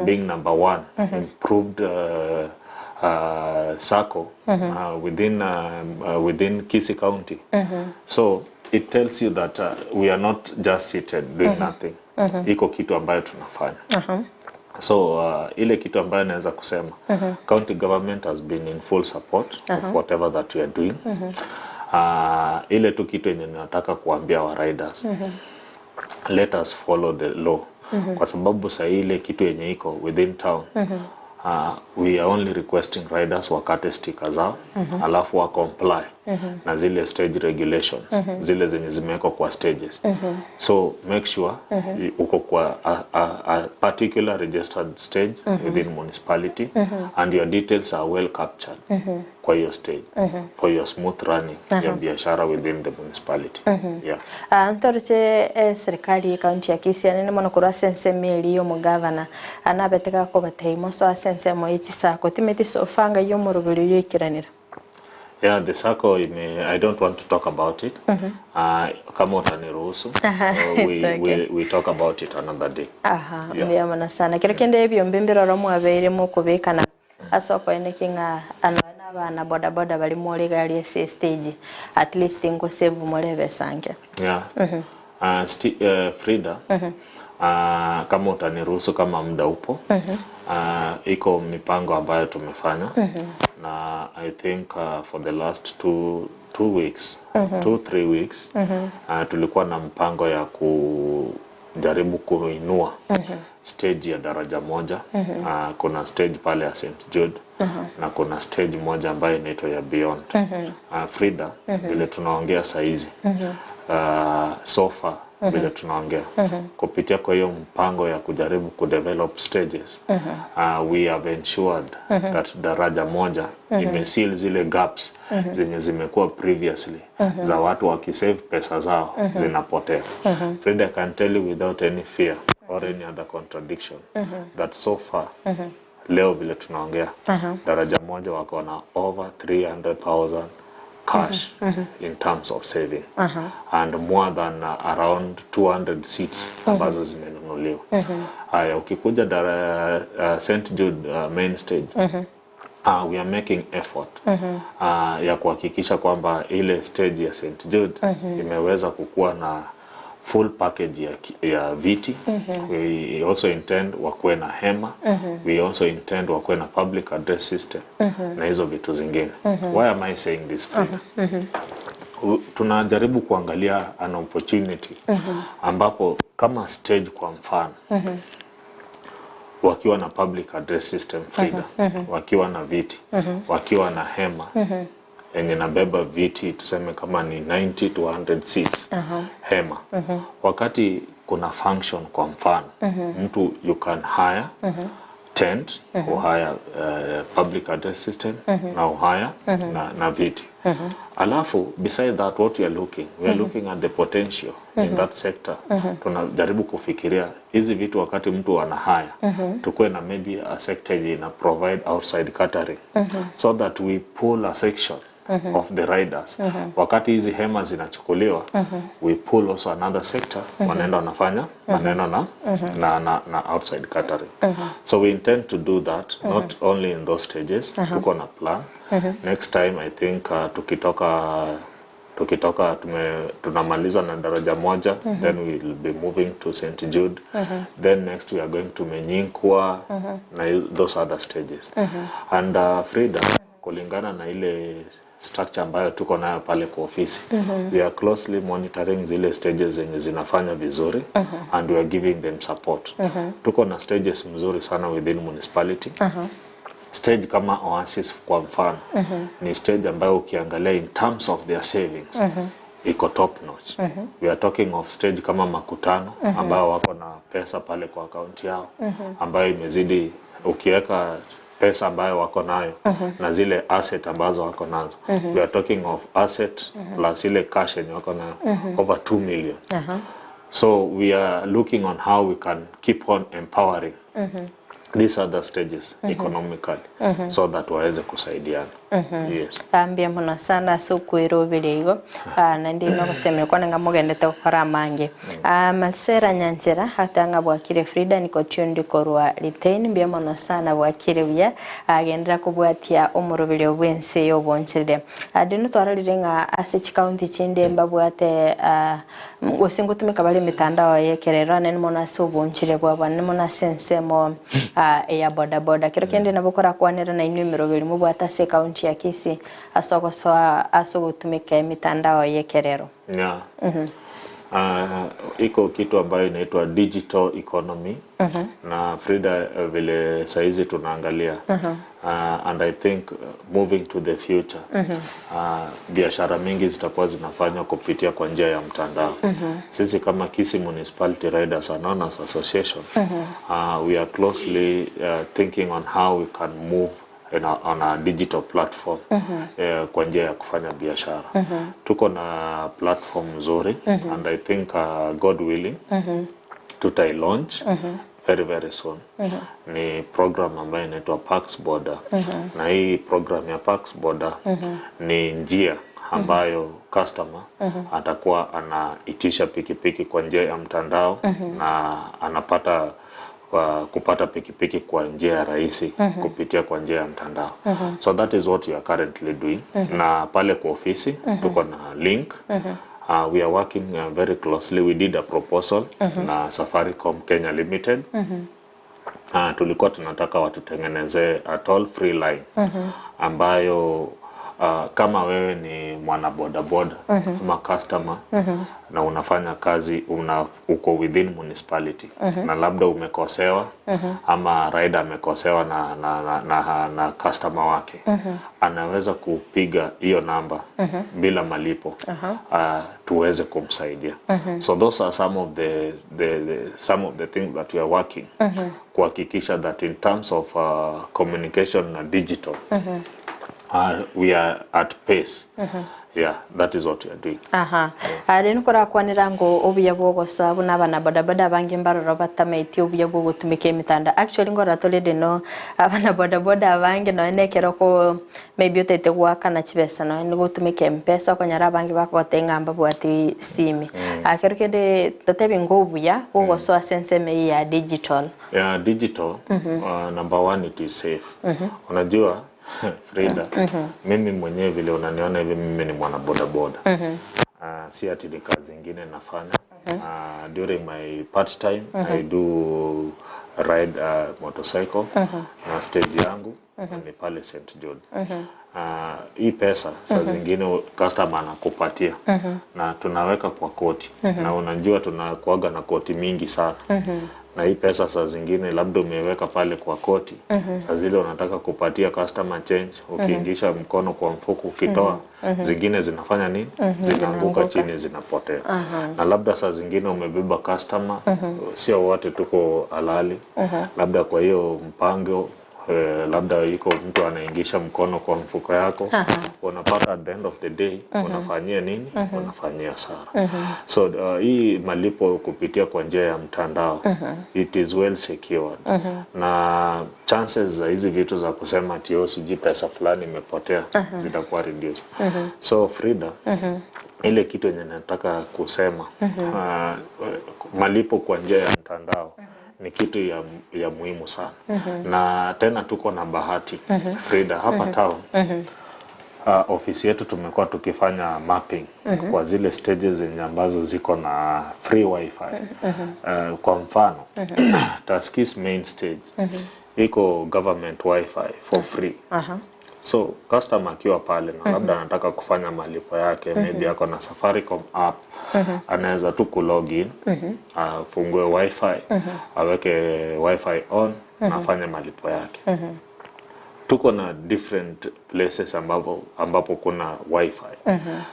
being number one improved SACCO within Kisii County. So it tells you that we are not just seated doing nothing. Iko kitu ambayo tunafanya. So ile kitu ambayo naweza kusema, county government has been in full support of whatever that we are doing. Ile tu kitu yenye nataka kuambia wa riders, let us follow the law, kwa sababu saa hii ile kitu yenye iko within town, we are only requesting riders wakate sticker zao, alafu wa comply na zile stage regulations, zile zenye zimewekwa kwa stages. So make sure uko kwa a particular registered stage within municipality and your details are well captured kwa hiyo stage for your smooth running ya biashara within the municipality. Yeah. Ntoroche serikali ya county ya Kisii anene mono korwa ase ensemo eri ya omogavana anabeteka kobatei moso ase ensemo ya chisako timeti sofanga ya omoroberi oyo oikiranera. Yeah, the SACCO, I don't want to talk about it. Kama utaniruhusu, It's okay. we talk about it another day. Aha, Yeah. mbuya mono sana. Kero kende ebyombi mbiroro mwabeire mokobekana ase okoene king'a ano abana boda boda bari more gari ase stage, at least ngosave more besange. Yeah. Frida, kama utaniruhusu, kama muda upo, iko mipango ambayo tumefanya na I think for the last 2 weeks, 2, 3 weeks, tulikuwa na mpango ya kujaribu kuinua stage ya Daraja Moja. Kuna stage pale ya St Jude na kuna stage moja ambayo inaitwa ya Beyond. Frida, vile tunaongea saizi, so far vile tunaongea, kupitia kwa hiyo mpango ya kujaribu kudevelop stages, we have ensured that Daraja Moja imeseal zile gaps zenye zimekuwa previously za watu wakisave pesa zao zinapotea. Frida, I can tell you without any fear or any other contradiction that so far, leo vile tunaongea, Daraja Moja wako na over 300,000 cash in terms of saving and more than around 200 seats ambazo zimenunuliwa. Haya, ukikuja St Jude main stage, we are making effort ya kuhakikisha kwamba ile stage ya St Jude imeweza kukuwa na full package ya viti. We also intend wakuwe na hema. We also intend wakuwe na public address system na hizo vitu zingine. Why am I saying this, Frida? Tunajaribu kuangalia an opportunity ambapo kama stage, kwa mfano, wakiwa na public address system, Frida, wakiwa na viti, wakiwa na hema yenye nabeba viti tuseme kama ni 90 to 100 seats, hema, wakati kuna function, kwa mfano, mtu you can hire tent, uhire public address system na uhire na viti. Alafu beside that, what we are looking at the potential in that sector. Tunajaribu kufikiria hizi vitu, wakati mtu ana hire, tukuwe na maybe a sector yenye ina provide outside catering so that we pull a section of the riders. Wakati hizi hema zinachukuliwa, we pull also another sector, wanaenda wanafanya maneno na outside catering. So we intend to do that not only in those stages. Tuko na plan. Next time I think tukitoka tunamaliza na daraja moja, then we will be moving to St. Jude. Then next we are going to Menyinkwa na those other stages. And Frida, kulingana na ile structure ambayo tuko nayo pale kwa ofisi, we are closely monitoring zile stages zenye zinafanya vizuri and we are giving them support. Tuko na stages mzuri sana within municipality. Stage kama Oasis kwa mfano ni stage ambayo ukiangalia in terms of their savings iko top notch. We are talking of stage kama Makutano ambayo wako na pesa pale kwa akaunti yao ambayo imezidi, ukiweka pesa ambayo wako nayo na zile asset ambazo wako nazo, we are talking of asset plus ile cash yenye wako nayo over 2 million. So we are looking on how we can keep on empowering these other stages economically so that waweze kusaidiana. Yes. Ambia muno sana sukwirubire igo na ndi nogosemera kwana ngamugendete gukora mange. Malsera Nyanjera hatanga bwakire Frida niko tundi korwa retain mbia muno sana bwakire buya agendera kubwatia omurubire obwense yobonchire. Adino twararire nga ase county chinde mbabwate gosingo tumika bali mitandao yekerero nene mona sobonchire bwabwa nene mona sensemo ya boda boda kero kende nabokora kwanera na inwe miroberi mubwata se county ya Kisii asogosoa asogotumika mitandao yekerero. Yeah. Iko kitu ambayo inaitwa digital economy. Na Frida, vile saizi tunaangalia, and I think moving to the future, biashara mingi zitakuwa zinafanywa kupitia kwa njia ya mtandao. Sisi kama Kisii Municipality Riders and Owners Association, we are closely thinking on how we can move on a digital platform kwa njia ya kufanya biashara. Tuko na platform nzuri and I think God willing tutai launch very very soon. Ni program ambayo inaitwa Pax Border. Na hii program ya Pax Border ni njia ambayo customer atakuwa anaitisha pikipiki kwa njia ya mtandao na anapata kupata pikipiki kwa njia rahisi kupitia kwa njia ya mtandao. So that is what we are currently doing. Na pale kwa ofisi tuko na link. We are working very closely. We did a proposal na Safaricom Kenya Limited. Tulikuwa tunataka watutengenezee a toll free line ambayo kama wewe ni mwana boda boda ama customer na unafanya kazi uko within municipality na labda umekosewa ama rider amekosewa na customer wake, anaweza kupiga hiyo namba bila malipo tuweze kumsaidia. So those are some of the some of the things that we are working kuhakikisha that in terms of communication na digital, we are at pace. Yeah, that is what we are doing. Aha. Rero korakwanira ngo obuya bwogosa abana bodaboda bangi mbaroro batamaiti obuya bwogotumika emitanda. Actually ngora tolede no abana bodaboda bangi no enekero ko maybe utete gwaka na chibesa no nigotumika Mpesa okonyara bangi bakotenga ngamba bwati simi. Akero kende tatebi ngo obuya bwogosoa senseme ya digital. Yeah, digital. Number one, it is safe. Unajua Frida, mimi mwenyewe vile unaniona hivi, mimi ni mwana boda boda. Si ati ni kazi ingine nafanya. During my part time, I do ride a motorcycle. Na stage yangu ni pale St. John. Hii pesa saa zingine customer anakupatia na tunaweka kwa koti. Na unajua tunakuaga na koti mingi sana. Na hii pesa saa zingine labda umeweka pale kwa koti, saa zile unataka kupatia customer change, ukiingisha mkono kwa mfuko ukitoa, zingine zinafanya nini? Zinaanguka chini, zinapotea. Na labda saa zingine umebeba customer, sio wote tuko halali, labda kwa hiyo mpango labda iko mtu anaingisha mkono kwa mfuko yako, unapata at the end of the day unafanyia nini? Unafanyia hasara. So hii malipo kupitia kwa njia ya mtandao, it is well secured. Na chances Chances za hizi vitu za kusema ati oh, sijui pesa fulani imepotea zitakuwa reduced. So Frida, ile kitu yenye nataka kusema, malipo kwa njia ya mtandao ni kitu ya muhimu sana. Na tena tuko na bahati, Frida, hapa town, ofisi yetu tumekuwa tukifanya mapping kwa zile stages zenye ambazo ziko na free wifi. Kwa mfano, Tuskys main stage iko government wifi for free. So customer akiwa pale na labda anataka kufanya malipo yake, maybe ako na Safaricom app, anaweza tu kulogin, afungue wifi, aweke wifi on na afanye malipo yake. Tuko na different places ambapo kuna wifi,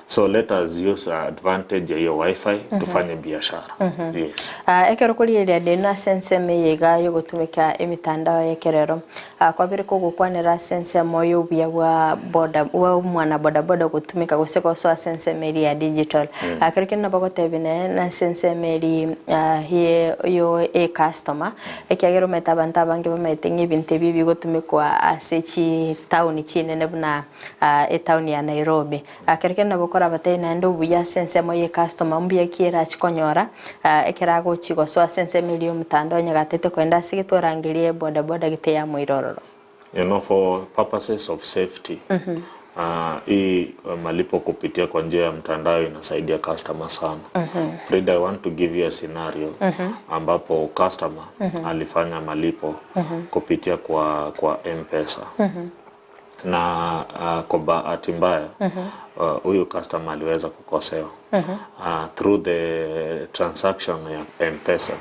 so let us use advantage ya hiyo wifi tufanye biashara. Yes. Ekero korigereria ndina senseme yega yogotumika emitandao yekerero, kwabire kogokwanera sensemo yobia bwa boda wa mwana boda boda gutumika gose gosoa senseme eri ya digital. Kero kende nabo gotebi na senseme eri hie yo e customer ekiagera omanyete abanto abange bamaete ng'a ebinto ebi bigotumikwa ase chitauni chinene buna etown ya Nairobi. Kero kende nabo korabate naende obuya ase ensemo ye customer mbuya ki erachikonyora ekero agochi gosoa ase ensemo eri ya omotandao onye gatete kwenda ase getorangerie boda boda gete ya moirororo. For purposes of safety, hii malipo kupitia kwa njia ya mtandao inasaidia customer sana. Frida, I want to give you a scenario ambapo customer alifanya malipo kupitia kwa M-Pesa. Na kwa bahati mbaya, huyu customer aliweza kukosewa. Through the transaction ya M-Pesa,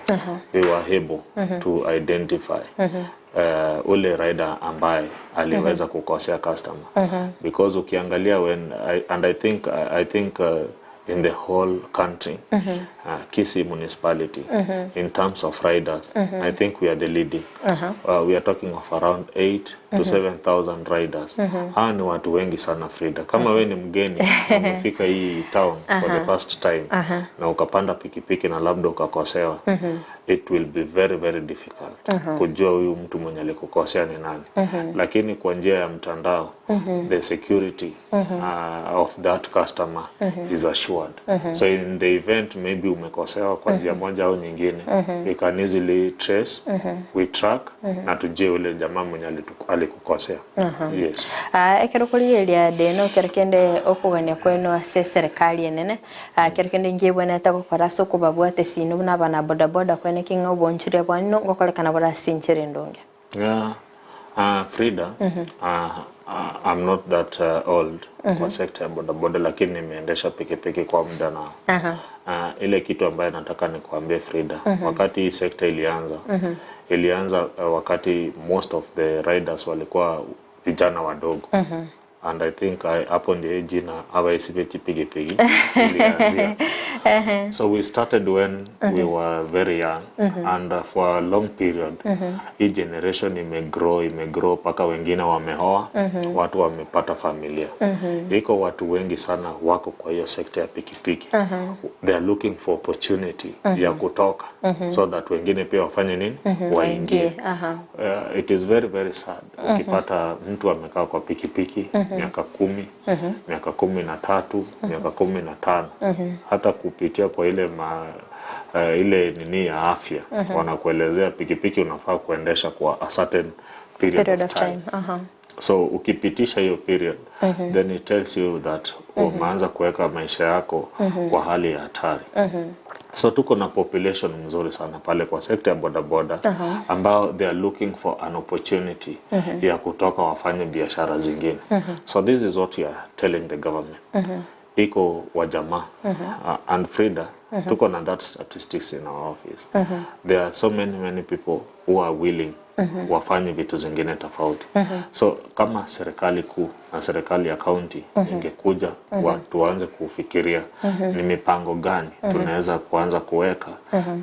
we were able to identify ule rider ambaye aliweza kukosea customer. Because ukiangalia when I, and I think in the whole country, Kisii municipality, in terms of riders, I think we are the leading. We are talking of around 8 to 7,000 riders. Hawa ni watu wengi sana, Frida. Kama we ni mgeni na umefika hii town for the first time na ukapanda pikipiki na labda ukakosewa, it will be very very difficult kujua huyu mtu mwenye alikukosea ni nani. Lakini kwa njia ya mtandao, the security of that customer is assured. So in the event maybe umekosewa kwa njia moja au nyingine, we can easily trace, we track na tujue ule jamaa mwenye alikukosea. Yes. Ekero korigereria ndino kero kende okogania kwenu ase serikali enene, kero kende ngiebwenete gokora ase okobabwate sino buna abana boda boda kwene king'a obonchire bwanino ngokorekana bora ase enchera endonge. Yeah. Frida, I'm not that old kwa sekta ya bodaboda, lakini nimeendesha pikipiki kwa muda na ile kitu ambayo nataka nikuambie, Frida, wakati hii sekta ilianza, wakati most of the riders walikuwa vijana wadogo, and I think hapo ndio jina Abaisibe Pikipiki ilianzia. So we started when we were very young, and for a long period hii generation imegrow mpaka wengine wameoa, watu wamepata familia. Iko watu wengi sana wako kwa hiyo sekta ya pikipiki. They are looking for opportunity ya kutoka so that wengine pia wafanye nini? Waingie. It is very very sad ukipata mtu amekaa kwa pikipiki miaka 10, miaka 13, miaka 15. Hata kupitia kwa ile nini ya afya, wanakuelezea pikipiki unafaa kuendesha kwa a certain period, Period of of time. time. So ukipitisha hiyo period, then it tells you that umeanza kuweka maisha yako kwa hali ya hatari. So tuko na population mzuri sana pale kwa sekta ya bodaboda ambao they are looking for an opportunity ya kutoka wafanye biashara zingine. So this is what we are telling the government. Iko wajamaa, and Frida, tuko na that statistics in our office. There are so many many people who are willing wafanye vitu zingine tofauti. So kama serikali kuu na serikali ya kaunti ingekuja tuanze kufikiria ni mipango gani tunaweza kuanza kuweka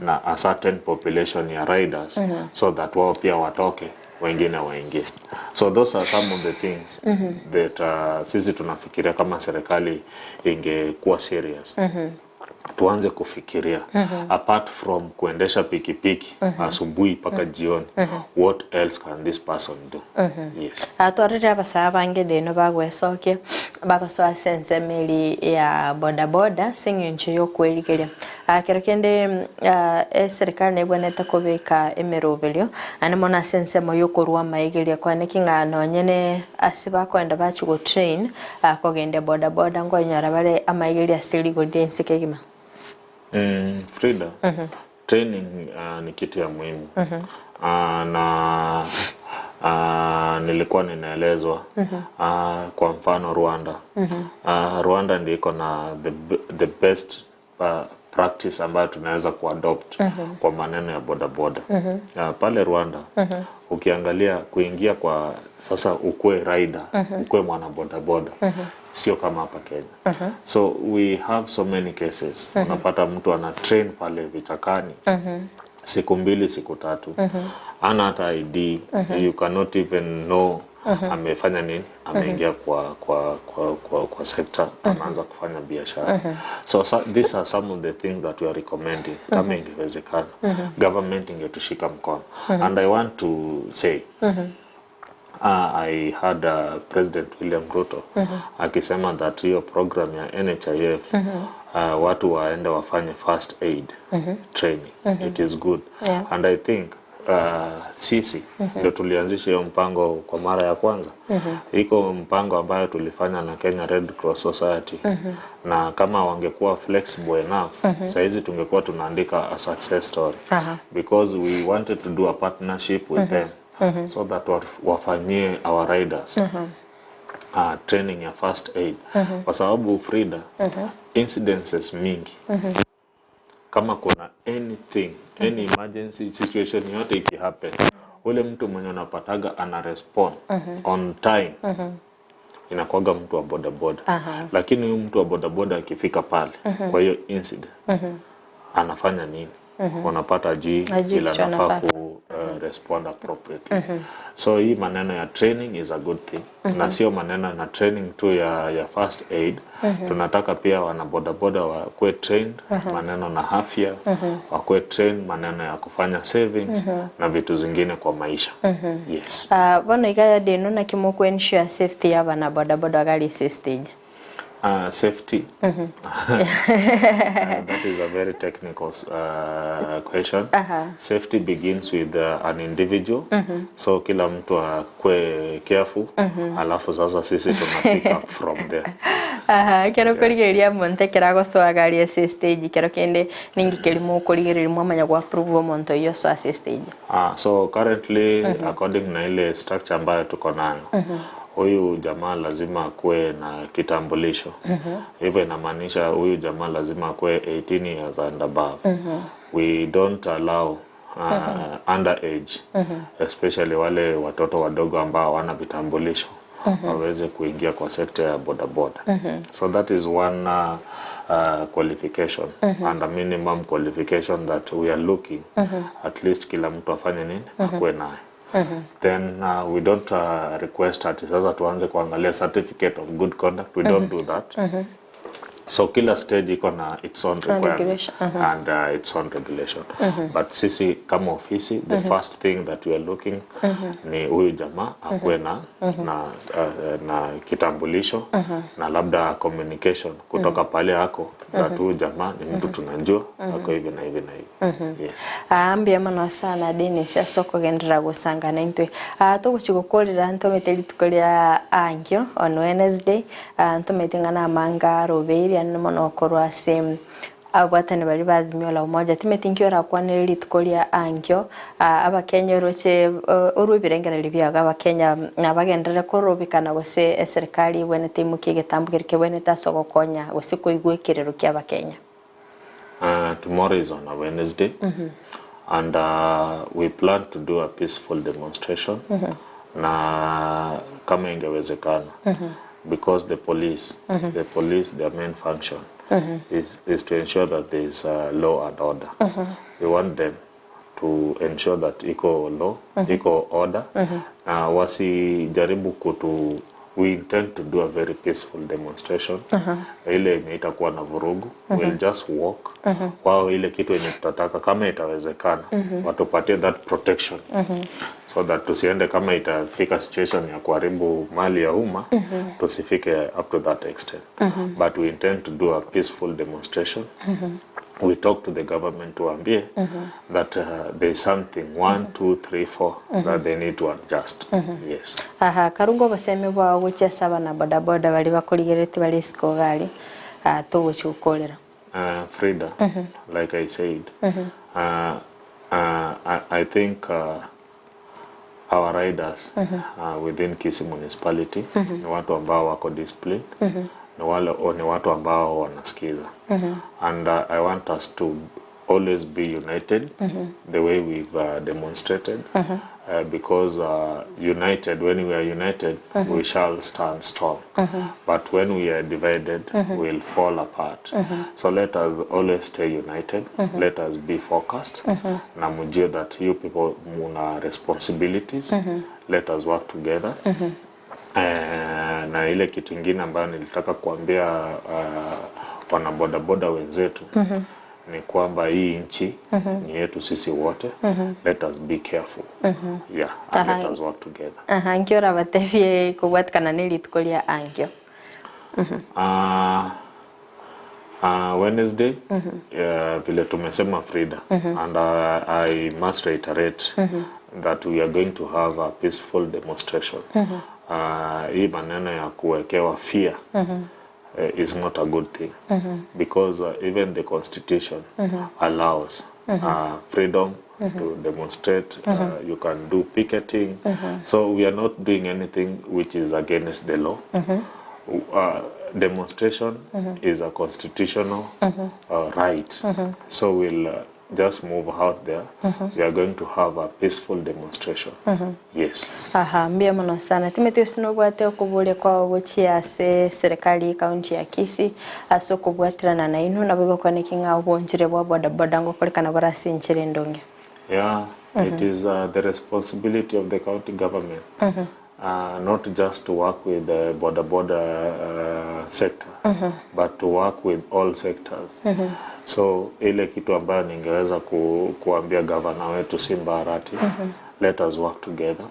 na a certain population ya riders so that wao pia watoke, wengine waingie. So those are some of the things that sisi tunafikiria kama serikali ingekuwa serious. Tuanze kufikiria apart from kuendesha pikipiki asubuhi mpaka jioni, what else can this person do? Yes. Atwarire abasaa bange deno bagwecokia bagosoa sensemeri ya bodaboda sing'encho yokwerigeria kero kende eserikali nebwenete kobeka emeroberio ane mono ase ensemo yokorwa maigeria kwaneki ng'a nonyene ase bakoenda bachi gotrain kogendia bodaboda nkonyora bare amaigeria ase rigori ria ense kegima. Frida, training ni kitu ya muhimu. Na nilikuwa ninaelezwa kwa mfano Rwanda. Rwanda ndio iko na the best practice ambayo tunaweza kuadopt kwa maneno ya bodaboda. Pale Rwanda ukiangalia kuingia kwa sasa ukue rider, ukue mwana bodaboda, sio kama hapa Kenya. So we have so many cases. Unapata mtu ana train pale vichakani siku 2 siku 3, ana hata ID, you cannot even know amefanya nini, ameingia kwa sector, ameanza kufanya biashara. So these are some of the things that we are recommending. Kama ingewezekana, government ingetushika mkono. And I want to say, I had President William Ruto akisema that hiyo program ya NHIF watu waende wafanye first aid training. It is good. And I think sisi ndio tulianzisha hiyo mpango kwa mara ya kwanza. Iko mpango ambayo tulifanya na Kenya Red Cross Society. Na kama wangekuwa flexible enough, saizi tungekuwa tunaandika a success story. Because we wanted to do a partnership with them. So that wafanyie our riders training ya first aid. Kwa sababu Frida, incidences mingi, kama kuna anything, any emergency situation yote ikihappen, ule mtu mwenye unapataga ana respond on time inakuwaga mtu wa bodaboda. Lakini huyu mtu wa bodaboda akifika pale kwa hiyo incident anafanya nini? Unapata ajui ila anafaa ku respond appropriately. So hii maneno ya training is a good thing. Na sio maneno na training tu ya first aid. Tunataka pia wana bodaboda wakuwe trained maneno na afya, wakuwe trained maneno ya kufanya savings na vitu zingine kwa maisha. Yes. Bono ikaya deno na kimo ku ensure safety ya wana bodaboda gali stage. Safety. That is a very technical question. Safety begins with an individual. So kila mtu akue careful. Alafu sasa sisi tuna pick up from there. Kero kurigeria monte kerago soagari ase stage kero kende ningi kelimo kurigeria mwamanya kwa approve monto iyo so ase stage. So currently according na ile structure ambayo tuko nayo, huyu jamaa lazima akuwe na kitambulisho. Hivyo inamaanisha huyu jamaa lazima akuwe 18 years and above. We don't allow underage, especially wale watoto wadogo ambao hawana vitambulisho, waweze kuingia kwa sekta ya bodaboda. So that is one qualification and a minimum qualification that we are looking at least kila mtu afanye nini, akuwe naye. Then we don't request ati sasa tuanze kuangalia certificate of good conduct. We don't do that. So kila stage iko na its own requirement and its own regulation. But sisi kama ofisi, the first thing that we are looking ni huyu jamaa akuwe na kitambulisho na labda communication kutoka pale ako that huyu jamaa ni mtu tunajua ako hivi na hivi na hivi. Yes. Ambia mano sana Dennis asoko gendera gusanga na intwe tuguchigukurira ntomete rituko ria angio on Wednesday ntomete ngana manga robeiri ano mono korwa ase abwatani bari bazimio la umoja timete nkiora kwanire rituko ria angio abakenya roche urubirengereri byaga abakenya nabagendere korobikana gose serikali bwenete imukie getambugirike bwenete asogokonya gose koigwekirero kia abakenya. Tomorrow is on a Wednesday, and we plan to do a peaceful demonstration. Na kama ingewezekana, because the police, their main function is to ensure that there is law and order. We want them to ensure that iko law, iko order. Na wasijaribu kutu We intend to do a very peaceful demonstration. Ile yenye itakuwa na vurugu. We'll just walk. Wao ile kitu yenye tutataka kama itawezekana, watupatie that protection so that tusiende kama itafika situation ya kuharibu mali ya umma, tusifike up to that extent. But we intend to do a peaceful demonstration. We talk to the government, tuambie that there is something 1 2 3 4 that they need to adjust. Yes. Aha, karungo baseme bwa guchesa bana bodaboda bali bakurigerete bali sikogali tuguchukorera. Frida, like I said, I think our riders within Kisii municipality ni watu ambao wako disciplined, ni wale ni watu ambao wanasikiza, and I want us to always be united the way we've demonstrated, because united, when we are united, we shall stand strong, but when we are divided, we'll fall apart. So let us always stay united. Let us be focused, na mjue that you people muna responsibilities. Let us work together. Na ile kitu ingine ambayo nilitaka kuambia wanabodaboda wenzetu ni kwamba hii nchi ni yetu sisi wote. Let us be careful. Yeah, and let us work together. Aha, nkiora batebie kugwatikana ni rituko ria ankio. Wednesday, vile tumesema, Frida, and I must reiterate that we are going to have a peaceful demonstration. Hii maneno ya kuwekewa fear is not a good thing, because even the constitution allows freedom to demonstrate. You can do picketing. So we are not doing anything which is against the law. Demonstration is a constitutional right. So we'll just move out there. We are going to have a peaceful demonstration. Yes. Aha, mbia muno sana. Timothy sinobwate okubulia kwa guchia ase serikali kaunti ya Kisii ase okubwatirana na inu nabo gokwane kinga obonchire bwa boda boda ngokorekana barasi nchire ndonge. Yeah, it is the responsibility of the county government, not just to work with the boda boda sector, but to work with all sectors. So ile kitu ambayo ningeweza kuambia governor wetu Simba Arati, let us work together.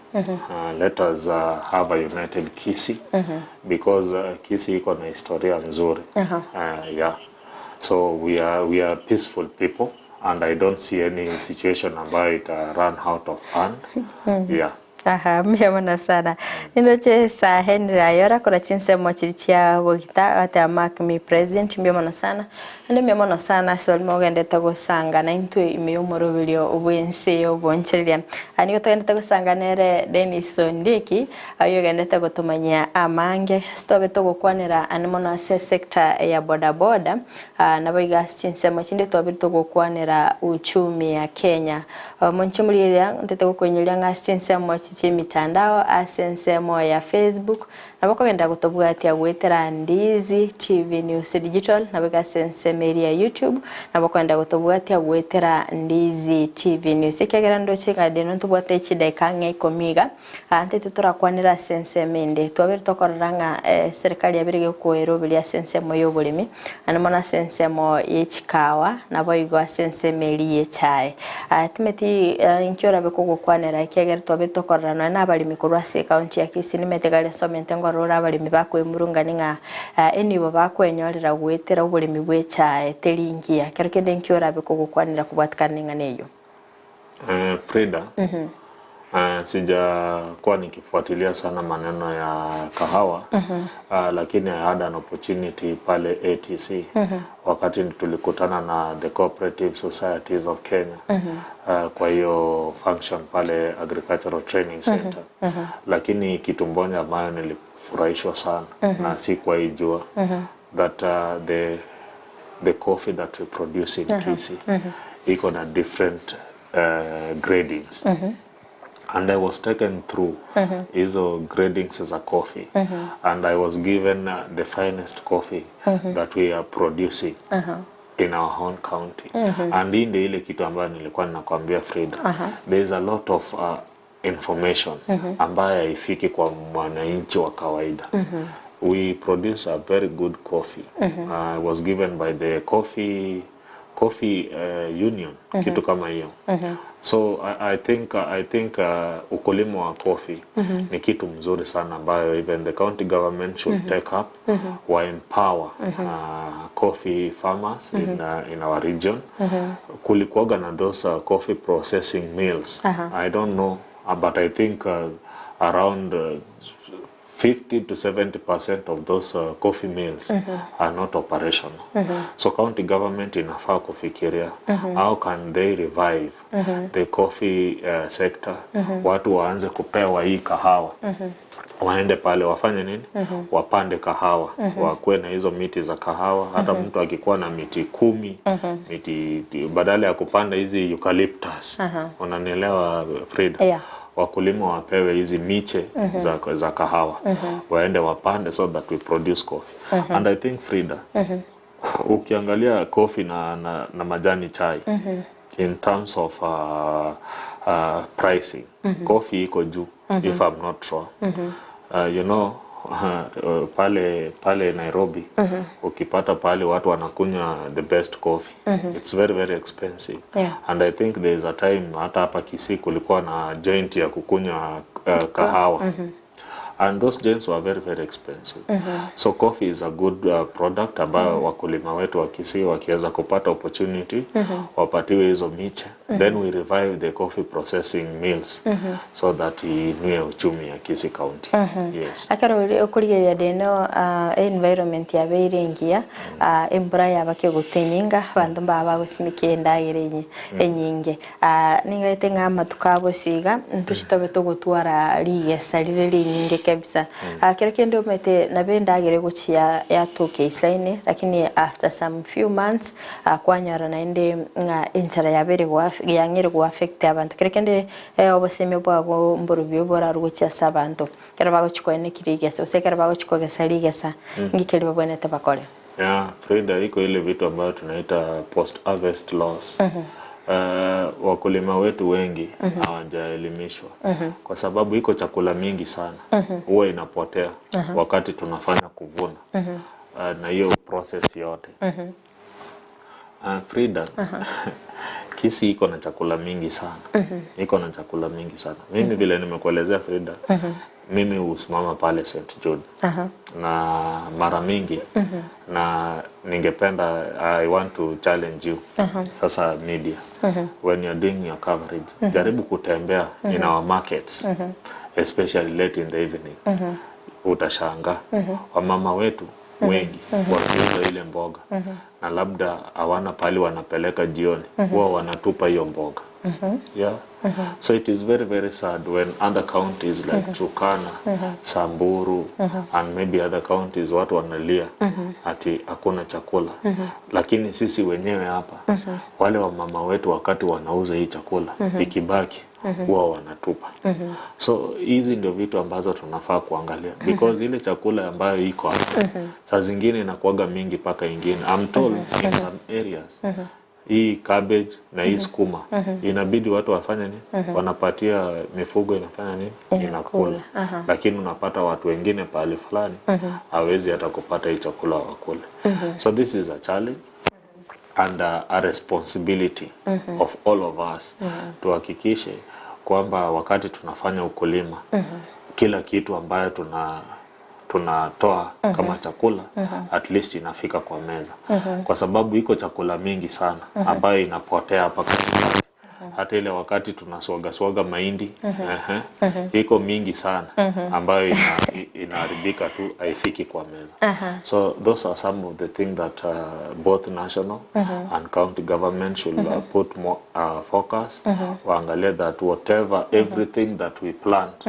Let us have a united Kisii, because Kisii iko na historia nzuri. Yeah. So we are peaceful people, and I don't see any situation ambayo ita run out of hand. Yeah. Aha, mbia sana. Ninoche sa Henry Ayora kora chinsemo chirichia bogita ate mark me present mbia sana. Ande mbia sana sibali mogendete gusanga na intwe imeyomoroberio obwense obonchereria. Ani gotogende gusanga nere Dennis Ondiki ayo gendete gotumanya amange stobe togokwanera ani mono ase sector ya boda boda nabo iga chinsemo chinde tobe togokwanera uchumi ya Kenya. Monchimulira ndete gokwenyeria nga chinsemo chichi mitandao asensemo ya Facebook nabo kogenda gutobwatia gwetera Ndizi TV News Digital nabo gasensemeria YouTube nabo kogenda gutobwatia gwetera Ndizi TV News kegera ndoche gade no tubwate chidaika ng'e ikomiga ante tutorakwanira sensemende twabere tokororanga serikali yabere gokoero bilia sensemo y'obulimi anamona sensemo y'echikawa nabo igo sensemeri y'echae timeti nkiora bekogokwanera kegera twabere tokororana n'abalimi korwa se county ya Kisii nimetegale somente ngorora abalimi bakwemurungani ng'a enibo bakwenyorera gwetera obulimi bw'echae teringia kero kende nkiora bekogokwanera kubwatikana ng'aneyo. Frida, sijakuwa nikifuatilia sana maneno ya kahawa, lakini I had an opportunity pale ATC wakati tulikutana na the Cooperative Societies of Kenya, kwa hiyo function pale Agricultural Training Center. Lakini kitu moja ambayo nilifurahishwa sana na sikuwaijua, that the coffee that we produce in Kisii iko na different gradings. And I was taken through hizo gradings za coffee, and I was given the finest coffee that we are producing in our own county. And hii ndio ile kitu ambayo nilikuwa ninakwambia, Frida. There is a lot of information ambayo haifiki kwa mwananchi wa kawaida. We produce a very good coffee. Was given by the coffee union, kitu kama hiyo. So I think ukulima wa coffee ni kitu mzuri sana ambayo even the county government should take up, wa empower coffee farmers in our region. Kulikuwaga na those coffee processing mills. I don't know, but I think around 50 to 70% of those coffee mills are not operational. So county government inafaa kufikiria how can they revive the coffee sector. Watu waanze kupewa hii kahawa, waende pale wafanye nini? Wapande kahawa, wakuwe na hizo miti za kahawa. Hata mtu akikuwa na miti 10, miti, badala ya kupanda hizi eucalyptus, unanielewa, Frida? Yeah. Wakulima wapewe hizi miche za kahawa, waende wapande so that we produce coffee. And I think, Frida, ukiangalia coffee na majani chai in terms of pricing, coffee iko juu, if I'm not wrong. Pale Nairobi, ukipata pale watu wanakunywa the best coffee, it's very, very expensive. And I think there is a time hata hapa Kisii kulikuwa na joint ya kukunywa kahawa, and those joints were very, very expensive. So coffee is a good product ambayo wakulima wetu wa Kisii wakiweza kupata opportunity, wapatiwe hizo miche, then we revive the coffee processing mills so that iinue uchumi ya Kisii County. Yes. Akero okurigereria ndino environment yabeire ngiya, embura yaba kegotenyinga, bandu mbaba bagosimika endagera enyinge, ningaite ng'a amatuko abosiga ntuchitobe togotwara rigesa rire rinyinge kabisa. Kero kende omete nabe endagera egochia yatoka isaine, lakini after some few months kwanyora naende ng'a enchara yabere yang'ire goaffect abantu. Kero kende oboseme bwago mborobio borarugochia ase abanto kero bagochikoenekire igesa ose kero bagochikogesa rigesa, ngikeri babwenete bakore? Yeah, Frida, iko ile vitu ambayo tunaita post harvest loss. Wakulima wetu wengi hawajaelimishwa kwa sababu iko chakula mingi sana huwa inapotea wakati tunafanya kuvuna na hiyo process yote. Frida, Kisii iko na chakula mingi sana, iko na chakula mingi sana. Mimi vile nimekuelezea, Frida, mimi husimama pale St Jude na mara mingi, na ningependa, I want to challenge you sasa, media, when you're doing your coverage, jaribu kutembea in our markets, especially late in the evening. Utashangaa wamama wetu wengi wakiuza ile mboga na labda hawana pali wanapeleka jioni, huwa wanatupa hiyo mboga. Yeah. So it is very, very sad when other counties like Turkana, Samburu and maybe other counties, watu wanalia ati hakuna chakula, lakini sisi wenyewe hapa, wale wamama wetu wakati wanauza hii chakula, ikibaki huwa wanatupa. So hizi ndio vitu ambazo tunafaa kuangalia, because ile chakula ambayo iko hapa saa zingine inakuwaga mingi mpaka ingine, I'm told in some areas, hii cabbage na hii sukuma inabidi watu wafanye nini? Wanapatia mifugo, inafanya nini? Inakula. Lakini unapata watu wengine pahali fulani hawezi hata kupata hii chakula wakule. So this is a challenge and a responsibility of all of us, tuhakikishe kwamba wakati tunafanya ukulima, kila kitu ambayo tunatoa kama chakula at least inafika kwa meza, kwa sababu iko chakula mingi sana ambayo inapotea hapa katikati. Hata ile wakati tunaswaga swaga mahindi, iko mingi sana ambayo inaharibika tu, haifiki kwa meza. So those are some of the things that both national and county government should put more focus, waangalie that whatever, everything that we plant,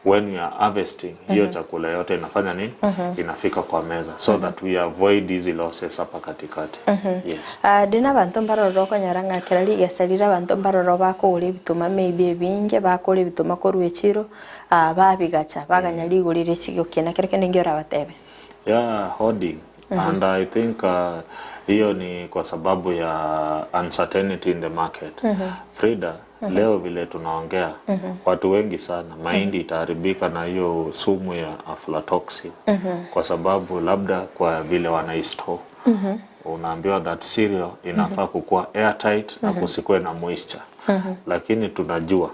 when we are harvesting, hiyo chakula yote inafanya nini? Inafika kwa meza, so that we avoid hizi losses hapa katikati. Yes. Ndina bantu mbarora okonyora ng'akera rigesa rire, abanto mbarora bakogora ebituma, maybe ebinge bakogora ebituma korwa echiro, babigacha baganya rigori chigokina. Kero kende ngiora batebe? Yeah, hoarding. And I think hiyo ni kwa sababu ya uncertainty in the market. Frida, Leo vile tunaongea, watu wengi sana mahindi itaharibika na hiyo sumu ya aflatoxin, kwa sababu labda kwa vile wanaistore, unaambiwa that cereal inafaa kukuwa airtight na kusikuwe na moisture, lakini tunajua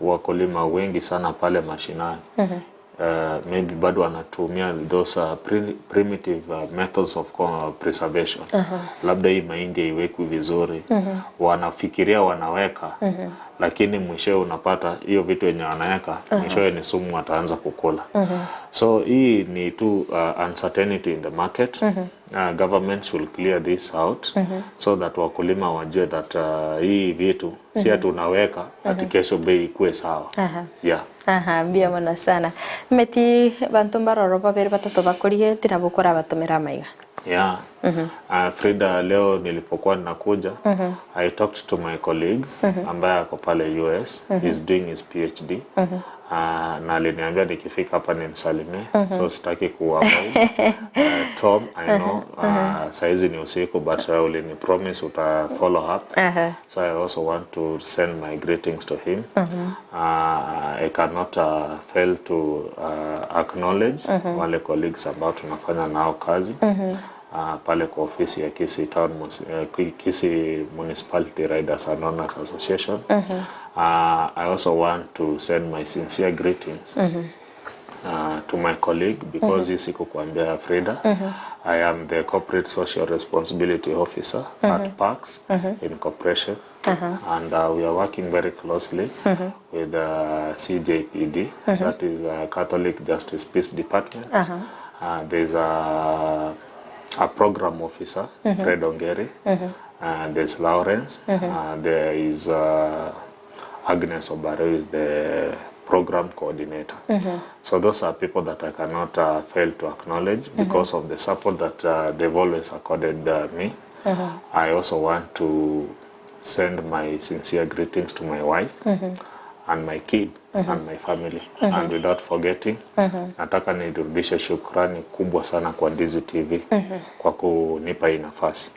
wakulima wengi sana pale mashinani maybe bado wanatumia those primitive methods of preservation. Labda hii mahindi haiwekwi vizuri, wanafikiria wanaweka, lakini mwishowe unapata hiyo vitu yenye wanaweka mwishowe ni sumu wataanza kukula. So hii ni tu uncertainty in the market. Government should clear this out so that wakulima wajue that hii vitu si ati unaweka ati kesho bei ikuwe sawa. Yeah. Aha, mbia mono sana meti bantu mbaroro babere batatu bakurigete nabo kora batumira maiga. Yeah. Frida, leo nilipokuwa ninakuja, I talked to my colleague ambaye ako pale US. He's doing his PhD. Na aliniambia nikifika hapa nimsalimie, so sitaki kuavoid. Tom, I know saizi ni usiku, but ulini promise uta follow up. So I also want to send my greetings to him. I cannot fail to acknowledge wale colleagues ambao tunafanya nao kazi pale kwa ofisi ya Kisii Town, Kisii Municipality Riders and Owners Association. I also want to send my sincere greetings to my colleague because hii sikukuambia, Frida, I am the corporate social responsibility officer at Parks Incorporation, and we are working very closely with CJPD, that is Catholic Justice Peace Department. There's a program officer, Fred Ongeri, and there's Lawrence, there is Agnes Obare, who is the program coordinator. So those are people that I cannot fail to acknowledge because of the support that they've always accorded me. I also want to send my sincere greetings to my wife and my kid and my family, and without forgetting, nataka nirudishe shukrani kubwa sana kwa Ndizi TV kwa kunipa hii nafasi.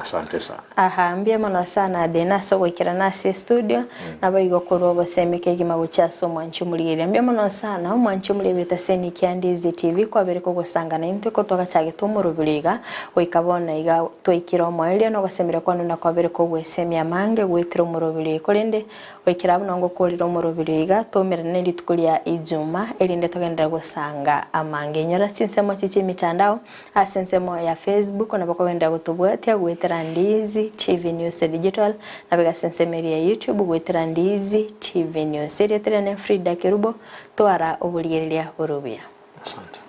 Asante sana. Aha, mbia mono sana dena so gwikira nasi studio nabo igokorwo bosemeke gima gucha so mwanchi muligeria. Mbia mono sana mwanchi mulebeta seni kia Ndizi TV kwabere kugusangana intwe kotoka chage tumurubiriga goikabona iga twikira omweria no gosemera kwanu na kwabere kogwesemia mange gwitira omurubiri korende goikira buno ngokorira omurubiri iga tumirane rituko ria Ijuma erinde togendera gusanga amange nyora sinsemo chichi mitandao asensemo ya Facebook na bakogendera gutubwatia gwitira Ndizi TV News Digital na bega sensemeria YouTube gwitira Ndizi TV News. Irietera ne Frida Kerubo twara obuligereria burubia. Asante.